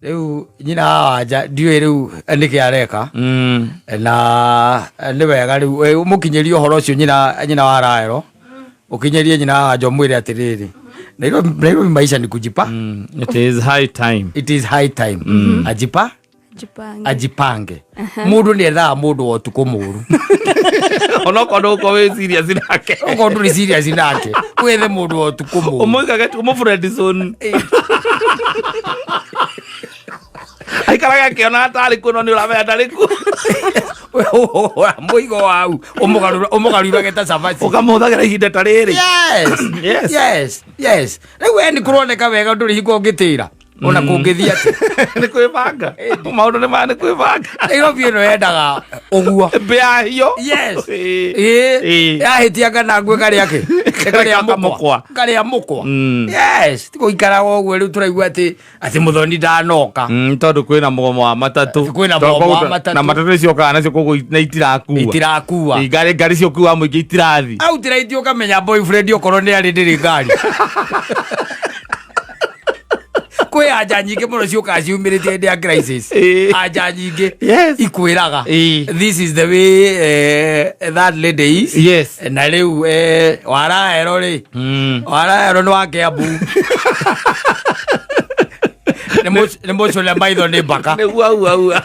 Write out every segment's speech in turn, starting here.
Rĩu nyina wa Wanja ndiũĩ rĩu nĩkĩ areka. Na nĩ wega rĩu ũmũkinyĩrie ũhoro ũcio nyina wa Raelo, ũkinyĩrie nyina wa Wanja ũmwĩre atĩrĩrĩ, Nairobi, Nairobi maisha ni kujipa. It is high time. It is high time ajipa Jipange. Ajipange. Mũndũ nĩ ethaga mũndũ wa ũtukũ mũru. Onokorwo ndũgũkorwo wĩ serious nake. Okorwo ndũrĩ serious nake, wethe mũndũ wa ũtukũ mũru. Ũmũigage ũmũ friend zone. Aikaraga akĩona atarĩ kuo no nĩ ũramenya ndarĩ kuo. Mũigo wau ũmũgarurage ta cabaci. Ũkamũhũthagĩra ihinda ta rĩrĩ. Yes. Yes. Yes, rĩu we nĩ kũroneka wega ndũrĩ hingo ũngĩtĩra ona kũngĩthiĩ atĩ. Nĩ kwĩbanga. Maũndũ nĩ maya nĩ kwĩbanga. Nairobi ĩno yendaga ũguo. Mbĩa hiyo. Yes. Ĩĩ. Ĩĩ, yahĩtia kana ngwe karĩa kĩ karĩa mũkwa. Mũkwa. Karĩa mũkwa. Yes, ti gũikaraga ũguo rĩu tũraigua atĩ mũthoni ndanoka. Tondũ kwĩna mũgomo wa matatũ. Kwĩna mũgomo wa matatũ. Na matatũ nĩ ciokaga nacio koguo na itirakua. Itirakua. Ĩ, ngari cia ũkuui wa mũingĩ itirathi. Autiraiti ũkamenya boyfriend okorwo nĩ arĩ ndĩrĩ ngari. Kwĩ anja nyingĩ mũno ciũkaga ciumĩrĩte hĩndĩ ya crisis. Anja nyingĩ ikwĩraga this is the way that lady is. Na rĩu waraero rĩ, waraero nĩ wa Kiambu, nĩ mũcũre maitho nĩ mbaka. Nĩ ua ua ua.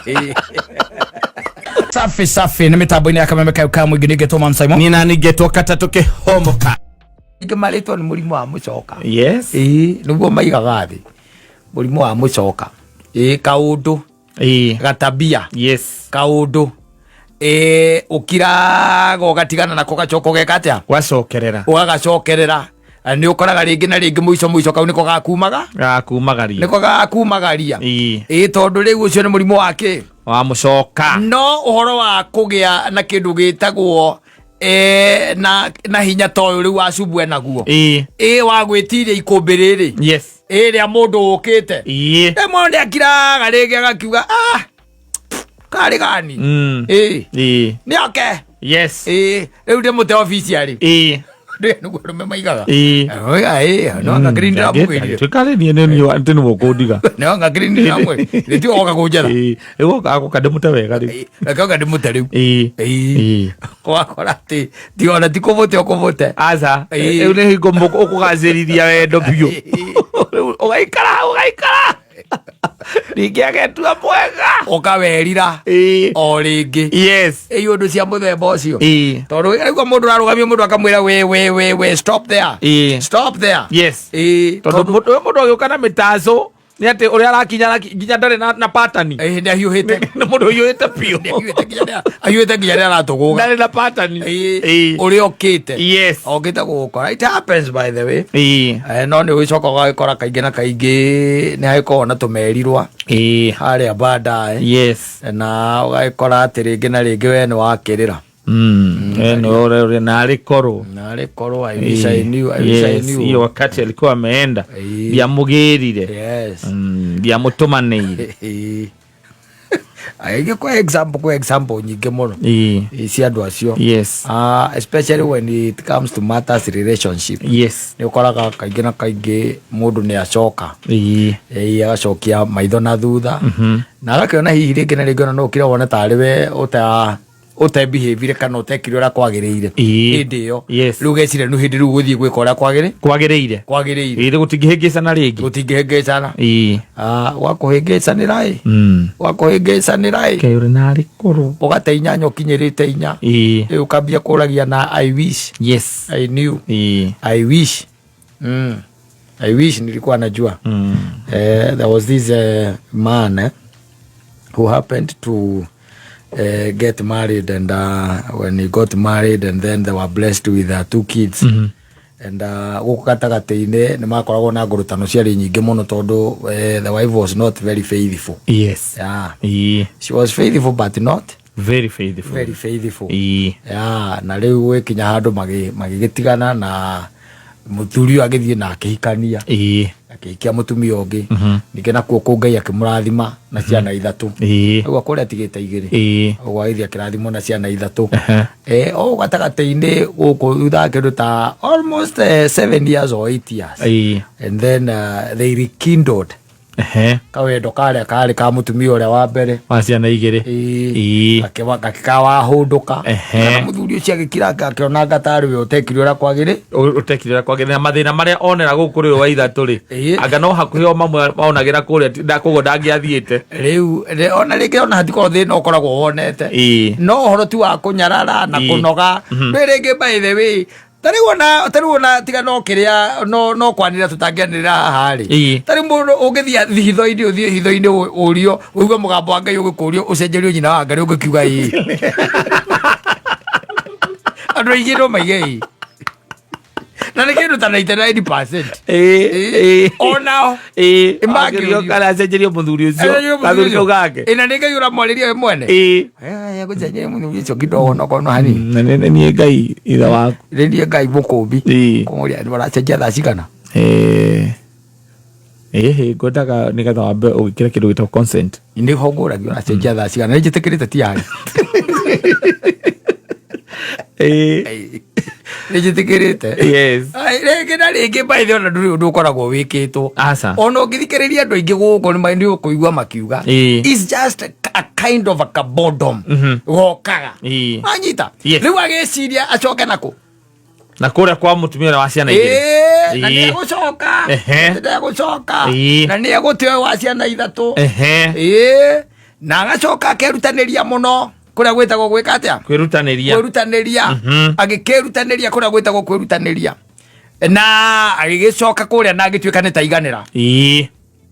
Safi safi, nĩ mĩtambo-inĩ ya Kameme kayo ka mũingĩ, nĩngetwo Man Simon. Niĩ nani ngetwo katatũ kĩhomoka. Ingĩ marĩtwo nĩ mũrimũ wa mũcoka. Ĩĩ, nĩguo maigaga thĩ mũrimũ wa mũcoka, ĩĩ, kaũndũ gatabia, kaũndũ, ĩĩ, ũkiraga ũgatigana nako gacoka ũgeka atĩa? Gwacokerera. Ũgagacokerera. Na nĩ ũkoraga rĩngĩ na rĩngĩ mũico mũico kau nĩko gakumaga. Gakumagaria. Nĩko gakumagaria. Ĩĩ, tondũ rĩu ũcio nĩ mũrimũ wa kĩ? Wa mũcoka. No ũhoro wa kũgĩa na kĩndũ gĩtagwo na hinya ta ũyũ rĩu wa cubu enaguo, ĩĩ, wa gwĩtiria ikũmbĩ rĩrĩ, ĩĩ, rĩa mũndũ ũkĩte. Rĩmwe nĩ akiraga rĩngĩ agakiuga, "Ah, karĩ gani?" Ĩĩ. Nĩ oke. Ĩĩ, rĩu ndĩmũte obici arĩ. Nĩguo arũme maigaga. Ĩĩ, no anga kĩrĩ ndĩramũgĩrire. Tuĩka niĩ nĩ atĩ nĩwe ũkũndiga. No anga kĩrĩ ndĩramũgĩrire rĩu oka kũnjetha. Ĩĩ, rĩu oka ndĩmũte wega rĩu. Reke oka ndĩmũte rĩu. Ĩĩ. Wakora atĩ ti ona ti kũmũte ũkũmũte. Aca. Ĩĩ. Rĩu nĩ hingo ũkũgacĩrithia wendo biũ. Rĩu ũgaikara ũgaikara ningĩ agetua mwega. Ũkawerira o rĩngĩ. Ĩ ũndũ cia mũthemba ũcio. Tondũ rĩu mũndũ ararũgamia mũndũ akamwĩra, "We, we, we, we, stop there." Stop there. Ĩĩ. Tondũ mũndũ agĩũka na mĩtacũ nĩ atĩ ũrĩa arakinya nginya ndarĩ na patani. Ĩĩ, nĩ ahiũhĩte. Nĩ mũndũ ũhiũhĩte biũ. Ahiũhĩte nginya nĩ aratũgũga. Ndarĩ na patani. Ĩĩ, ũrĩa ũkĩte. Okĩte gũgũkora. It happens, by the way. No nĩ ũgĩcoka ũgagĩkora kaingĩ na kaingĩ nĩ hagĩkoragwo na tũmerirwa harĩa baadaye. Na ũgagĩkora atĩ rĩngĩ na rĩngĩ we nĩ wakĩrĩra. No ũrĩa narĩ korwo. Narĩ korwo, I wish I knew, I wish I knew. Hiyo wakati alikuwa ameenda ndiamũgĩrire. Ndiamũtũmanĩire. Ĩĩ. Aingĩ kwa example nyingĩ mũno. Ĩĩ, cia andũ acio. Ah, especially when it comes to matters relationship. Nĩ ũkoraga kaingĩ na kaingĩ mũndũ nĩ acoka. Ĩĩ, agacokia maitho na thutha na agakĩona hihi rĩngĩ na rĩngĩ ona no ũkire wone tarĩ we ũta ũtebehave kana ũtekire ũrĩa kwagĩrĩire hĩndĩ ĩyo. Rĩu ũgeciria nĩ hĩndĩ rĩu gũthiĩ gwĩka ũrĩa kwagĩrĩ kwagĩrĩire. Kwagĩrĩire. Ĩĩ, gũtingĩhĩngĩcana rĩngĩ. Gũtingĩhĩngĩcana. Gwakũhĩngĩcanĩra ĩ gwakũhĩngĩcanĩra ĩ. Kaĩ narĩ korwo. Ũgate inyanya ũkinyĩrĩte inya. Rĩu ũkambia kũragia na "I wish I knew." I wish, I wish nilikuwa najua. There was this man who happened to get married, and when he got married and then they were blessed with two kids, and gũkũ gatagatĩ-inĩ nĩ makoragwo na ngũrũtano ciarĩ nyingĩ mũno tondũ the wife was not very faithful. Yeah. She was faithful but not very faithful. Very faithful. Yeah, na rĩu gwĩkinya handũ magĩgĩtigana na mũthuri ũyũ agĩthiĩ na akĩhikania. Akĩhikia mũtumia ũngĩ ningĩ nakuo kũu Ngai akĩmũrathima na ciana ithatũ. Ũguo kũrĩa atigĩte igĩrĩ. Ũguo agĩthiĩ akĩrathimwo na ciana ithatũ. O gatagatĩ-inĩ gũkũ thutha wa kĩndũ ta almost 7 years or 8 years, and then they rekindled. Ehe. Kawendo karĩa karĩ ka mũtumia ũrĩa wa mbere. Wa ciana igĩrĩ. Ĩĩ. Ĩĩ. Gakĩkawahũndũka. Ehe. Na mũthuri ũcio agĩkiranga akĩona anga tarĩ we ũtekire ũrĩa kwagĩrĩ. Ũtekire ũrĩa kwagĩrĩire na mathĩna marĩa onera gũkũ rĩ wa ithatũ rĩ. Ĩĩ. Anga no hakuhĩ o mamwe onagĩra kũrĩa koguo ndangĩathiĩte. Rĩu ona rĩngĩ ona hatikorwo thĩna ũkoragwo wonete. Ĩĩ. No ũhoro ti wa kũnyarara na Ĩĩ. kũnoga. Rĩu rĩngĩ by the way tarĩu ona tiga no kĩrĩa no kwanĩrĩra tũtangĩanĩrĩra haha rĩ. Ĩĩ. Tarĩu mũndũ ũngĩthiĩ hitho-inĩ ũthiĩ hitho-inĩ ũrio ũigue mũgambo wa Ngai ũgĩkũrio ũcenjerio nyina wa Ngai ũngĩkiuga ĩĩ. Andũ aingĩ no maige ĩĩ. Na nĩ kĩndũ ta 99%. Ĩĩ. Ĩĩ. Onao. Ĩĩ. Ĩmangĩũrio. Angĩũrio kana acenjerio mũthuri ũcio. Gathuri kau gake. Ĩ na nĩ Ngai ũramwarĩria we mwene. Ĩĩ. Gũcenjeria mũthuri ũcio kidogo nokono hanini. Na nĩ niĩ Ngai ithe waku. Rĩ niĩ Ngai mũkũmbi. Ĩĩ. Kũng'ũria nĩ ũracenjia thaa cigana? Ĩĩ. Ĩhĩ ngwendaga nĩgetha wambe ũgĩkĩre kĩndũ gĩtagwo consent. Nĩho ngũragia ũracenjia thaa cigana. Nĩ njĩtĩkĩrĩte ti yarĩ. Ĩĩ. Nĩ njĩtĩkĩrĩte. Yes. Ai, rĩngĩ na rĩngĩ by the way ona ndũrĩ ũndũ ũkoragwo wĩkĩtwo. Aca. Ona ũngĩthikĩrĩria andũ aingĩ gũkũ nĩ ũkũigua makiuga. Ĩĩ. It's just a kind of a boredom. Gokaga. Ĩĩ. Wanyita? Yes. Rĩu agĩciria acoke nakũ? Na kũrĩa kwa mũtumia ũrĩa wa ciana igĩrĩ. Ĩĩ, na Ĩĩ. nĩegũcoka. Ehe. Nĩegũcoka. Ĩĩ. Na nĩegũte ũyũ wa ciana ithatũ. Ehe. Ĩĩ. Na agacoka akerutanĩria mũno kũrĩa gwĩtagwo gwĩka atĩa? Kwĩrutanĩria. Kwĩrutanĩria. Mhm. Agĩkĩrutanĩria kũrĩa gwĩtagwo kwĩrutanĩria. Na agĩgĩcoka kũrĩa na agĩtuĩka nĩ taiganĩra. Ĩĩ.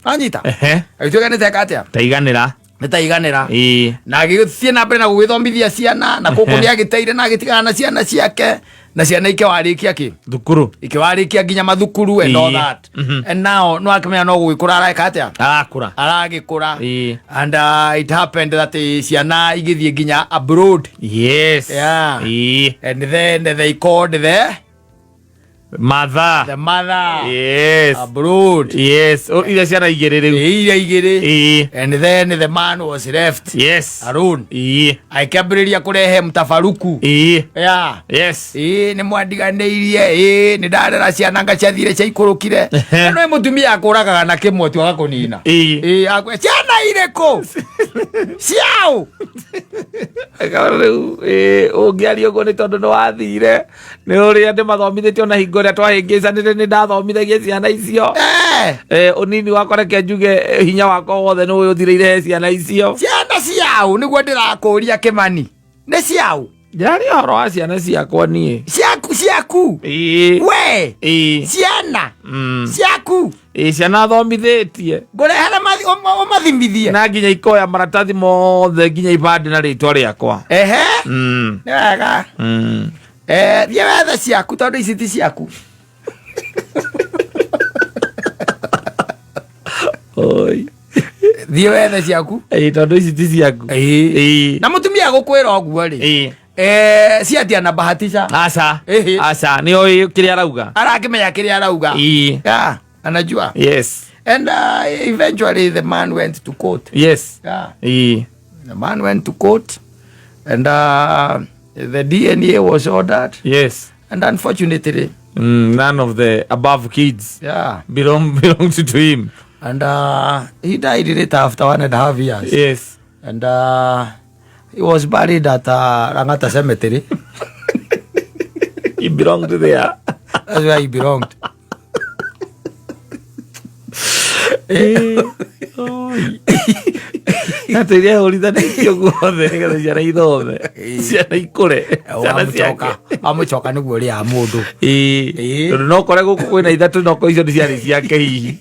Wanyita? Ehe. Agĩtuĩka nĩ teka atĩa? Taiganĩra. Nĩ taiganĩra. Ĩĩ. Na agĩgĩthiĩ na mbere na gũgĩthomithia ciana na gũkũ Ehe. nĩ agĩteire na agĩtigana na ciana ciake na ciana ikĩwarĩkia kĩ? Thukuru. Ikĩwarĩkia nginya mathukuru and all Ĩĩ. that. Mhm. And now no akĩmenya no gũgĩkũra areka atĩa? Arakũra. Aragĩkũra. Ĩĩ. And it happened that ciana igĩthiĩ nginya abroad. Yes. Yeah. Ĩĩ. And then they called the Mother. the mother Yes. abroad. Yes. Iria ciana igĩrĩ rĩu. Iria igĩrĩ. Ĩĩ. And then the man was left Yes. alone. Ĩĩ. Akĩambĩrĩria kũrehe mtafaruku. Ĩĩ. Yeah. Yes. Ĩĩ nĩ mwandiganĩirie, ĩĩ nĩ ndarera ciana anga ciathire ciaikũrũkire. Ehe. Na nĩ mũtumia akũragaga na kĩmwe tu agakũnina. Ĩĩ. Ĩĩ akwe ciana irĩkũ? Ciaũ? Rĩu ĩĩ ũngĩaria ũguo nĩ tondũ nĩ wathire nĩ ũrĩa ndĩmathomithĩtie ona hingo ĩrĩa twahĩngĩcanire nĩ ndathomithagia ciana icio. Ũnini wakwa reke njuge hinya wakwa wothe nĩ ũyũ ũthirĩire he ciana icio. Ciana ciaũ nĩguo ndĩrakũria Kĩmani. Nĩ ciaũ? Ndĩraria ũhoro wa ciana ciakwa niĩ. Ciaku ciaku. Ĩĩ. We. Ĩĩ. Ciana. Ciaku. Ĩĩ ciana thomithĩtie. Ngũrehere ũmathimithie. Na nginya ikoya maratathi mothe nginya ibandĩ na rĩtwa rĩakwa. Ehe. Nĩ wega. Thiĩ wethe ciaku tondũ ici ti ciaku. Oi. Thiĩ wethe ciaku. Ĩĩ tondũ ici ti ciaku. Ĩĩ. Ĩĩ. Na mũtumia agũkwĩra ũguo rĩ. Ĩĩ. Si ati anabahatisha. Aca. Ĩhĩ. Aca nĩ oĩ kĩrĩa arauga. Arakĩmenya kĩrĩa arauga. Ĩĩ. Yeah, anajua. Yes. And eventually the man went to court. Yes. Yeah. Ĩĩ. The man went to court and the DNA was ordered. Yes. And unfortunately, None of the above kids yeah. belong to him. And he died later after 1.5 years. Yes. And he was buried at Langata Cemetery. He belonged there. That's where he belonged. Atĩria hũrithanĩtio guothe nĩgetha ciana ithome, ciana ikũre, ciana ciake. Amũcoka nĩguo ũrĩaga mũndũ. Ĩĩ. Ĩĩ. Tondũ no ũkore gũkũ kwĩna ithatũ no korwo icio nĩ ciarĩ ciake hihi.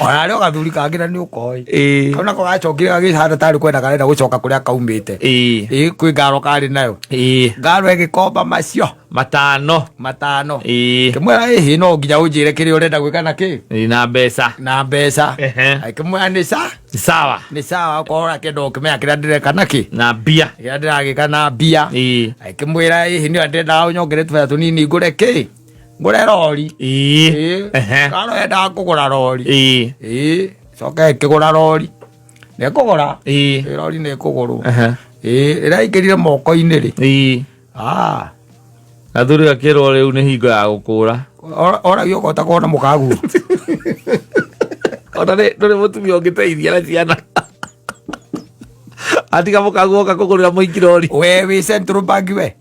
Ona arĩ o gathuri kangĩ na nĩ ũkoĩ. Ĩĩ. Kau nako gacokire gagĩhana tarĩ kwenda karenda gũcoka kũrĩa kaumĩte. Ĩĩ. Ĩĩ kwĩ ngaro karĩ nayo. Ĩĩ. Ngaro ĩgĩkomba macio. Matano. Matano. Ĩĩ. Kĩmwĩra ĩhĩ no nginya ũnjĩre kĩrĩa ũrenda gwĩka na kĩ? Ĩĩ na mbeca. Na mbeca. Ehe. Akĩmwĩra nĩ sa? Sawa. Nĩ sawa okorwo ũrakĩenda ũkĩmenya kĩrĩa ndĩreka na kĩ? Na mbia. Kĩrĩa ndĩragĩka na mbia. Ĩĩ. Akĩmwĩra ĩhĩ nĩ ndĩrendaga ũnyongere tũbeca tũnini ngũre kĩ? Ngũre rori. Ĩĩ. Ĩĩ. Ehe. Karo endaga kũgũra rori. Ĩĩ. Ĩĩ. Coka ĩkĩgũra rori. Nĩ ĩkũgũra. Ĩĩ. Ĩĩ rori nĩ ĩkũgũrwo. Ehe. Ĩĩ ĩraingĩrire moko-inĩ rĩ. Ĩĩ. Ah. Gathuri gakĩrwo rĩu nĩ hingo ya gũkũra. Oragio ũkahota kuona mũkaguo. Ona ndũrĩ mũtumia ũngĩteithia na ciana. Atiga mũkaguoka kũgũrĩra mũhiki rori. We wĩ Central Bank we.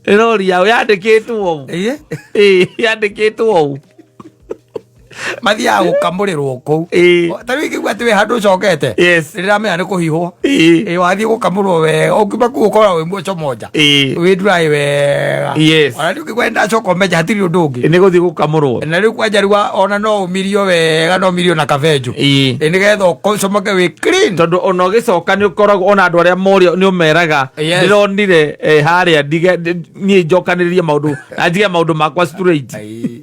Rori yao yandĩkĩtwo ũũ. Ĩĩ. Ĩĩ, yandĩkĩtwo ũũ. Mathiaga gũkamũrĩrwo kũu. Ĩĩ. Ta rĩu ingĩigua atĩ wĩ handũ ũcokete. Yes. Ndĩramenya nĩ kũhihwo. Ĩĩ. Ĩĩ, wathiĩ gũkamũrwo wega ũkiuma kũu ũkoragwo wĩ mũco moja. Ĩĩ. Wĩ dry wega. Yes. Ona rĩu ũngĩigua nĩndacoka ũmenye hatirĩ ũndũ ũngĩ. Nĩ gũthiĩ gũkamũrwo. Na rĩu kwanja rĩu ona no ũmirio wega no ũmirio na kabenjũ. Ĩĩ. Ĩĩ, nĩgetha ũcomoke wĩ clean. Tondũ ona ũgĩcoka nĩ ũkoragwo ona andũ arĩa morio nĩ ũmeraga. Yes. Ndĩronire harĩa ndige niĩ njokanĩrĩrie maũndũ na njige maũndũ makwa straight. Ĩĩ.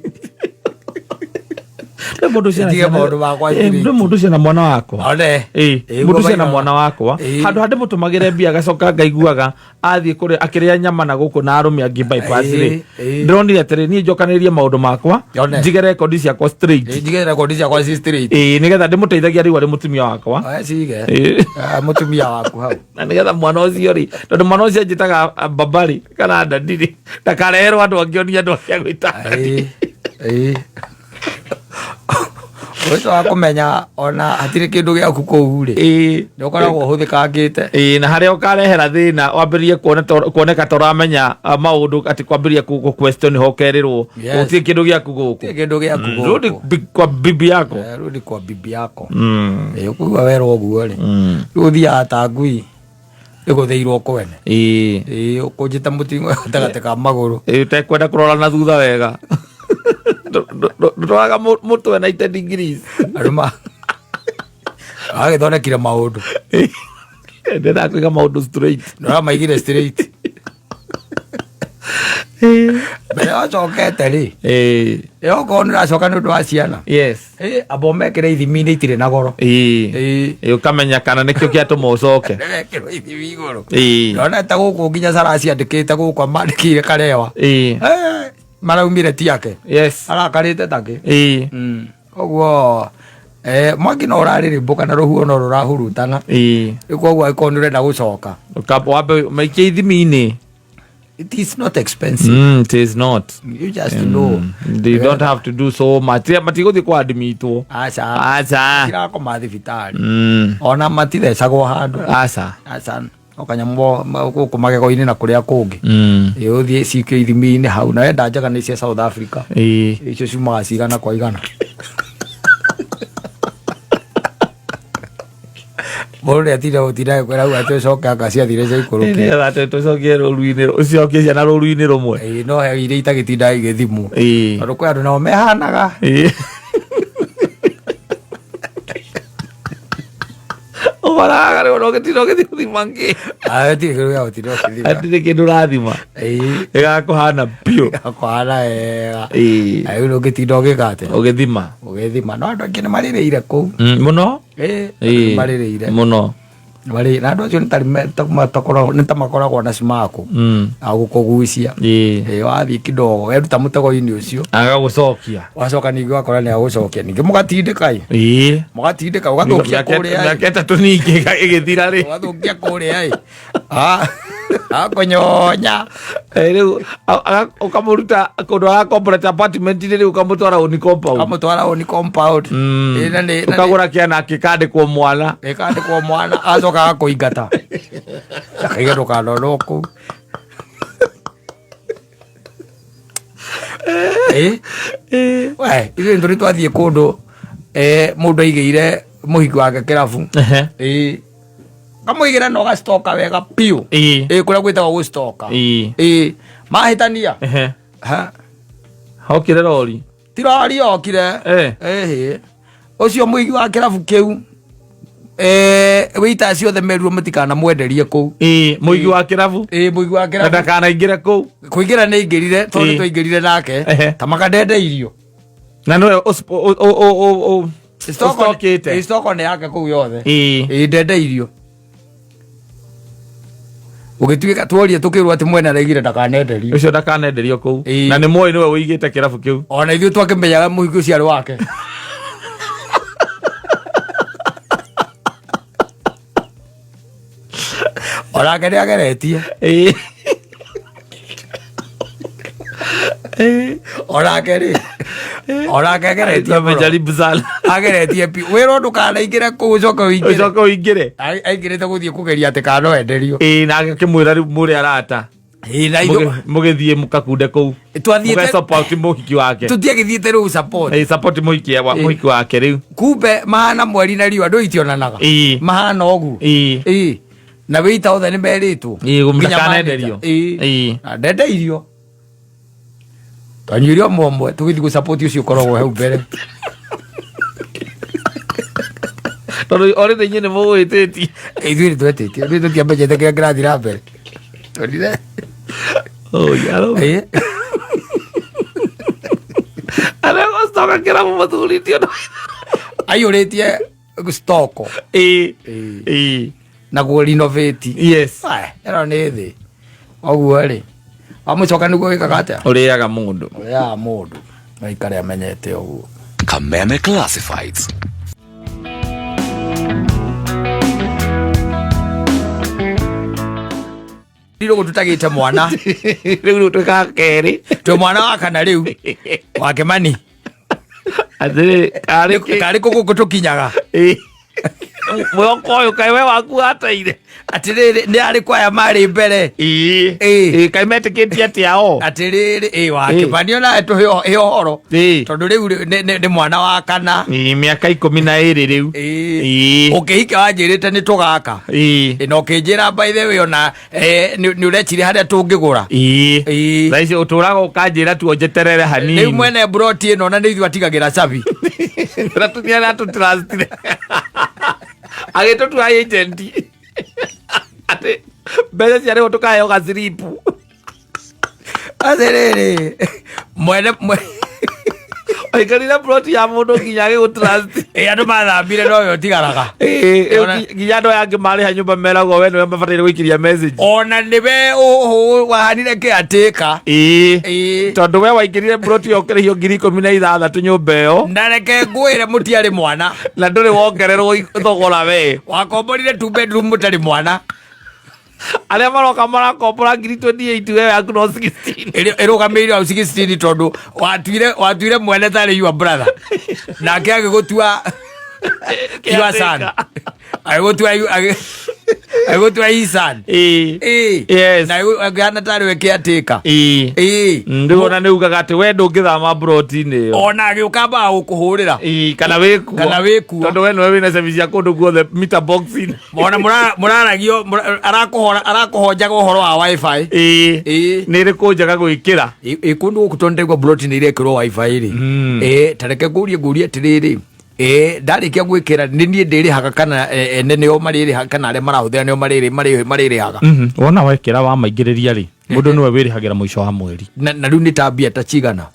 Ndĩ mũndũ ũcio na Ndige ciana- maũndũ makwa Ĩĩ, straight. ndĩ mũndũ ũcio na mwana wakwa. One. Ĩĩ, Ĩĩ, mũndũ ũcio na ũguo mwana wakwa. Ĩĩ. Handũ ha ndĩmũtũmagĩre mbia agacoka ngaiguaga athiĩ kũrĩa akĩrĩa nyama na gũkũ na arũme angĩ bypass rĩ. Ĩĩ, ĩĩ. Ndĩronire atĩrĩ niĩ njokanĩrĩrie maũndũ makwa One. njige rekondi ciakwa straight. Ĩĩ, njige rekondi ciakwa ci straight. Ĩĩ, nĩgetha ndĩmũteithagia rĩu arĩ mũtumia wakwa. Oya cige. Ĩĩ. Ah, mũtumia waku hau. Na nĩgetha mwana ũcio rĩ, tondũ mwana ũcio anjĩtaga babarĩ kana ndadi rĩ, ndakareherwo andũ angĩ onie andũ angĩ agwĩta Ĩĩ, ĩĩ. Ũcio wa kũmenya ona hatirĩ kĩndũ gĩaku kũu rĩ. Ĩĩ. Nĩ ũkoragwo ũhũthĩkangĩte. Ĩĩ, na harĩa ũkarehera thĩna wambĩrĩrie kuoneka ta ũramenya maũndũ atĩ kwambĩrĩria gũ question ho ũkerĩrwo Yes. gũtirĩ kĩndũ gĩaku gũkũ. Gũtirĩ kĩndũ gĩaku gũkũ. Rudi kwa bibi yako. Rudi kwa bibi yako. Mm. Ĩĩ, ũkũigua werwo ũguo rĩ. Rĩu ũthiaga ta ngui ĩgũthĩirwo kwene. Ĩĩ. Ĩĩ, ũkũnjĩte mũting'oe gatagatĩ ka magũrũ. Ĩĩ, ũtekwenda kũrora na thutha wega. Ndũtwaraga mũtwe na 90 degrees. Andũ agĩthondekire maũndũ. Ndĩrenda kũiga maũndũ straight. Nĩũramaigire straight. Mbere wacokete rĩ. Ĩĩ. Ĩĩ, okorwo nĩũracoka nĩ ũndũ wa ciana. Yes. Ĩĩ, amba ũmekĩre ithimi-inĩ itirĩ na goro. Ĩĩ. Ĩĩ. Ĩĩ, ũkamenya kana nĩkĩo kĩatũma ũcoke. Nĩwekĩrwo ithimi igũrũ. Ĩĩ. Ndona ta gũkũ nginya Sarah ciandĩkĩte gũkũ amandĩkĩire Karewa. Ĩĩ. Maraumire ti ake. Yes. Arakarĩte takĩ. Ĩĩ. Koguo mwaki no ũrarĩrĩmbũka na rũhuho no rũrahurutana. Ĩĩ. Rĩu koguo angĩkorwo nĩ ũrenda gũcoka. Ũkamba wambe maikie ithimi-inĩ. It is not expensive. It is not. You just know. They don't have to do so much. Tiga matigũthiĩ kwadmitwo. Aca. Aca. Tirakoma thibitarĩ. Ona matithecagwo handũ. Aca. Aca. No kanyamũ gũkũ magego-inĩ na kũrĩa kũngĩ. Ĩĩ, ũthiĩ cikio ithimi-inĩ hau. Na wenda njega nĩ cia South Africa. Ĩĩ. Icio ciumaga cigana kwa igana. Mũndũ nĩatinda gũtinda agĩkwĩra hau atĩ ũcoke anga ciathire ciaikũrũkire. Nĩgetha atĩ tũcokie rũru-inĩ, ũcokie ciana rũru-inĩ rũmwe. Ĩĩ, no he iria itagĩtindaga igĩthimwo. Ĩĩ. Tondũ kwĩ andũ nao mehanaga. Ĩĩ. Ũkoraga rĩu ona ũgĩtinda ũgĩthiĩ gũthima ngĩ. Ah, gũtirĩ kĩndũ gĩa gũtinda ũgĩthima. Hatirĩ kĩndũ ũrathima. Ĩĩ. Ĩgakũhana biũ. Ĩgakũhana wega. Ĩĩ. Na rĩu ndũngĩtinda ũgĩka atĩa? Ũgĩthima. Ũgĩthima. No andũ aingĩ nĩmarĩrĩire kũu. Mũno? Ĩĩ, Ĩĩ. nĩmarĩrĩire. Mũno. Marĩ, na andũ acio nĩ ta makoragwo na cimaku. Agũkũgucia. Ĩĩ. Ĩĩ, wathiĩ kidogo, weruta mũtego-inĩ ũcio. Agagũcokia. Wacoka ningĩ ũgakora nĩ agũcokia. Ningĩ mũgatindĩka ĩ. Ĩĩ. Mũgatindĩka, ũgathũkia kũrĩa ĩ. Mĩaka ĩtatũ ningĩ ĩgĩthira rĩ. Ũgathũkia kũrĩa ĩ. Akũnyonya. Rĩu ũkamũruta kũndũ arakomborete apartment-inĩ rĩu ũkamũtwara oni compound. Ũkamũtwara oni compound. Ĩĩ, na nĩ- na nĩ- Ũkagũra kĩana gĩkandĩkwo mwana. Gĩkandĩkwo mwana, acoka agakũingata. Akaiga ndũkanonwo kũu. Ĩĩ. We, ithuĩ nĩtũrĩ twathiĩ kũndũ, mũndũ aigĩire mũhiki wake kĩrabu. Ĩĩ. Kamũigĩra na ũgacitoka wega biũ. Ĩĩ. Ĩĩ, kũrĩa gwĩtagwo gũcitoka. Ĩĩ. Ĩĩ. Mahĩtania. Ha. Hokire rori. Ti rori yokire. Ĩhĩ. Ũcio mũigi wa kĩrabu kĩu, wĩita ciothe merirwo mũtikanamwenderie kũu. Ĩĩ, mũigi wa kĩrabu? Ĩĩ, mũigi wa kĩrabu. Na ndakanaingĩre kũu. Kũingĩra nĩ aingĩrire, tondũ Ĩĩ. twaingĩrire nake. Ta makandendeirio. Na nĩwe ũcitokĩte. Ĩĩ, stoko nĩ yake kũu yothe. Ĩĩ. Ĩĩ, ndendeirio. Ũgĩtuĩka tuorie tũkĩrwo atĩ mwene araigire ndakanenderio. Ũcio ndakanenderio kũu. Ĩĩ. Na nĩ mũĩ nĩwe ũigĩte kĩrabu kĩu. Ona ithuĩ twakĩmenyaga mũhiki ũcio arĩ wake. Onake nĩ ageretie. Ĩĩ. Onake rĩ, Onake ageretie mũno. Amejaribu sana. Ageretie piũ wĩrwo ndũkanaingĩre kũu ũcoke ũingĩre. Ũcoke ũingĩre. Aingĩrĩte gũthiĩ kũgeria atĩ kana no enderio. Ĩĩ, na akĩmwĩra rĩu mũrĩ arata. Ĩĩ, na ithuĩ Mũgĩthiĩ mũkakunde kũu. Twathiĩte- Mũge-support mũhiki wake. Tũtiagĩthiĩte rĩu support. Ĩĩ, support mũhiki wake rĩu. Kumbe mahana mweri na riũa andũ itionanaga. Ĩĩ. Mahana ũguo. Ĩĩ. Ĩĩ. Na wĩita othe nĩ merĩtwo. Ĩĩ, Nginya mũtakanenderio. manager. Ĩĩ. Ĩĩ. Na ndendeirio. Twanyuire ũmwe ũmwe tũgĩthiĩ gũ-support ũcio ũkoragwo hau mbere. Tondũ already inyuĩ nĩ mũgwĩtĩtie. Ithuĩ nĩ twetĩtie. Ithuĩ tũtiamenyete kĩrĩa kĩrathiĩ na mbere. Twendire. Oh, yaro. Ĩĩ. Arĩa gũcoka kĩrabu mũthuri ti ũndũ. Aiyũrĩtie stoko. Ĩĩ. Ĩĩ. Ĩĩ. Na guo renovate. Yes. Aya, ĩno nĩ thĩ. Ũguo rĩ, wamũcoka nĩguo wĩkaga atĩa? Ũrĩaga mũndũ. Ũrĩaga mũndũ. Aikare amenyete ũguo. Kameme Classifieds. Rĩu gũtutagĩte mwana. Rĩu rĩu twĩkaga kerĩ. Twĩ mwana wa kana rĩu. Wa Kĩmani. Atĩrĩrĩ, karĩ kĩ? Karĩ kũ gũkũ tũkinyaga? Ĩĩ. Mwĩhoko ũyũ kaĩ we waku wateire. Atĩrĩrĩ, nĩ arĩkũ aya marĩ mbere? Ĩĩ. Ĩĩ. Ĩĩ, kaĩ metĩkĩtie atĩa o? Atĩrĩrĩ, ĩĩ, wa Ĩĩ. Kĩmani onawe tũhe ũhoro. Ĩĩ. Tondũ rĩu nĩ mwana wa kana. Ĩĩ, mĩaka 12 rĩu. Ĩĩ. Ĩĩ. Ũkĩhika wanjĩrĩte nĩ tũgaka. Ĩĩ. Ĩ, na ũkĩnjĩra by the way ona nĩ ũreciria harĩa tũngĩgũra. Ĩĩ. Ĩĩ. Thaa ici ũtũraga ũkanjĩra tu njeterere hanini. Rĩu mwene broti ĩno na nĩ ithuĩ atigagĩra cabi. Na tũtiarĩ atũtrustire. Agĩtũtua agent. Atĩ mbeca ciarĩhwo tũkaheo gaciripu. Atĩrĩrĩ, mwene Waikarire ploti ya mũndũ nginya agĩgũtrust. Ĩ, andũ mathambire nowe ũtigaraga. Ĩĩ, Ona- nginya andũ aya angĩ marĩha nyũmba meragwo we nĩwe mabataire gũikĩria message. Ona nĩwe wahanire caretaker. Ĩĩ. Ĩĩ. Tondũ we waingĩrire ploti ĩyo ũkĩrĩhio 16,000 nyũmba ĩyo. Na reke ngwĩre mũtiarĩ mwana. Na ndũrĩ wongererwo thogora we. Wakomborire two bedroom mũtarĩ mwana. Arĩa maroka marakombora 28,000 we yaku no 16. Ĩrũgamĩrĩire hau 16 tondũ watuire mwene tarĩ your brother. Nake agĩgũtua your son. Agĩgũtua his son. Ĩĩ. Ĩĩ. Yes. Na agĩhana tarĩ we caretaker. Ĩĩ. Ĩĩ. Rĩu ona nĩ ugaga atĩ we ndũngĩthama broti-inĩ ĩyo. Ona agĩũka ambaga gũkũhũrĩra. Ĩĩ, kana wĩkuo. Kana wĩkuo. Tondũ we nĩwe wĩna service ya kũndũ guothe meter box-inĩ. Ona mũraragio arakũhonjaga ũhoro wa wifi. Ĩĩ. Ĩĩ. Nĩ ĩrĩkũ njega gwĩkĩra? Ĩ kũndũ gũkũ tondũ ndaigua broti nĩ irekĩrwo wifi rĩ. Ĩ, ta reke ngũrie atĩrĩrĩ. Ĩ, ndarĩkia gwĩkĩra nĩ niĩ ndĩrĩhaga kana ene nĩo marĩrĩhaga kana arĩa marahũthĩra nĩo marĩrĩhaga. Wona wekĩra wamaingĩrĩria rĩ, mũndũ nĩwe wĩrĩhagĩra mũico wa mweri. Na rĩu nĩ ta mbia ta cigana?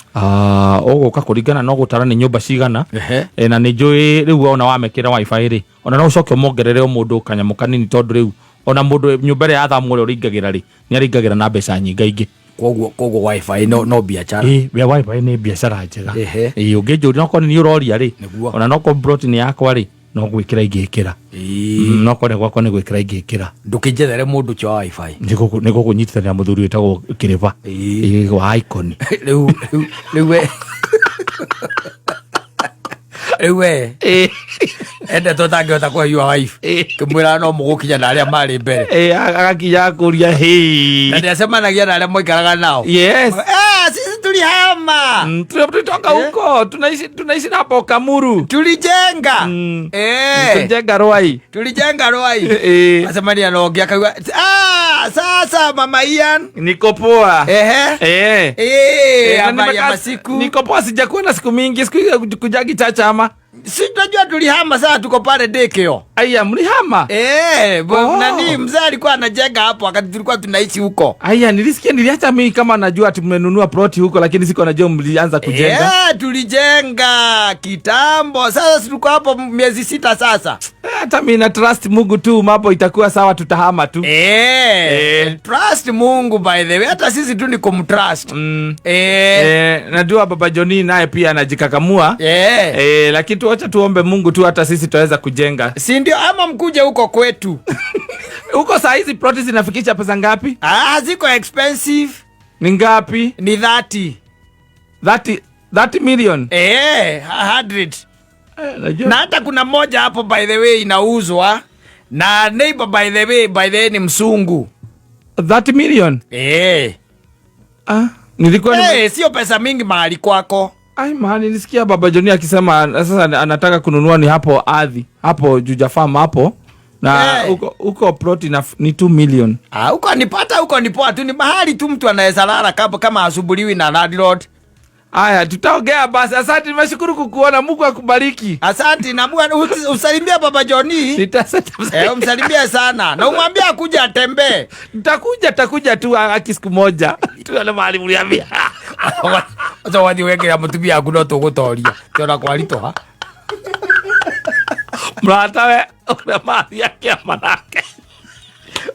Ũgũka kũringana no gũtara nĩ nyũmba cigana. Ehe. Na nĩ njũĩ rĩu ona wamekĩra wifi rĩ, ona no ũcoke ũmongerere o mũndũ kanyamũ kanini tondũ rĩu ona mũndũ nyũmba ĩrĩa yathamwo ũrĩa ũrĩingagĩra rĩ, nĩ arĩingagĩra na mbeca nyingaingĩ. Koguo wifi no biacara. Ĩĩ, ya wifi nĩ biacara njega. Ehe. Ĩĩ, ũngĩnjũria no korwo nĩ ũroria rĩ, Nĩguo. ona no korwo plot nĩ yakwa rĩ, no gwĩkĩra ingĩkĩra. Ĩĩ. No korwo nĩ gwakwa nĩ gwĩkĩra ingĩkĩra. Ndũkĩnjethere mũndũ ũcio wa wifi. Nĩ gũkũnyitithanĩra mũthuri wĩtagwo Kĩrĩba. Ĩĩ. Ĩĩ, wa Icon. Rĩu we. Rĩu we. Endetwo ũtangĩhota kũhe your wife. Kĩmwĩra no mũgũkinya na arĩa marĩ mbere. Ĩĩ, agakinya akũria, hĩ. Na nĩacemanagia na arĩa moikaraga nao. Yes. Sisi tulihama. Tulitoka huko, tunaishi na hapo Kamuru. Tulijenga. Tulijenga Ruai. Tulijenga Ruai. Acemania na ũngĩ akauga, sasa Mama Ian. Niko poa. Ehe. Na Habari ya nimekaa masiku. Niko poa, sijakuwa na siku mingi, siku hizi kujagi chacha ama. Si tunajua tulihama sasa tuko pale Dekeo. Aya, mlihama? Nani mzee alikuwa anajenga hapo wakati tulikuwa tunaishi huko. Aya, nilisikia niliacha mimi kama najua ati mmenunua ploti huko lakini siko najua mlianza kujenga. Tulijenga kitambo. Sasa tuko hapo miezi 6 sasa. Hata mimi na trust Mungu tu mambo itakuwa sawa, tutahama tu. Trust Mungu by the way. Hata sisi tu ni kumtrust. Najua Baba Johnny naye pia anajikakamua. Lakini tuacha tuombe Mungu tu hata sisi tutaweza kujenga. Si ndio ama mkuje huko kwetu. Huko saa hizi ploti zinafikisha pesa ngapi? Ziko expensive. Ni ngapi? Ni 30. 30. 30 million. Eh, 100. Eh, najua. Na hata kuna moja hapo by the way inauzwa na neighbor, by the way ni msungu. 30 million. Eh. Ah, nilikuwa Eh, sio pesa mingi mahali kwako. Ai man, nilisikia Baba Joni akisema sasa anataka kununua ni hapo ardhi hapo Juja Farm hapo na Eh. huko plot ni 2 million. Ah, huko nipata, huko ni poa tu, ni mahali tu mtu anaweza lala kama asubuliwi na landlord. Aya, tutaongea basi. Asante, nimeshukuru kukuona. Mungu akubariki. Asante na Mungu usalimia Baba Joni. Eh, umsalimie sana na umwambie akuja atembee. Nitakuja tu aki siku moja. Tuone mahali mliambia. Sasa wathi wekera mutumia aku no tugutoria. Tiona kwaritoha. Mrata we ũrĩa mathi akĩama nake.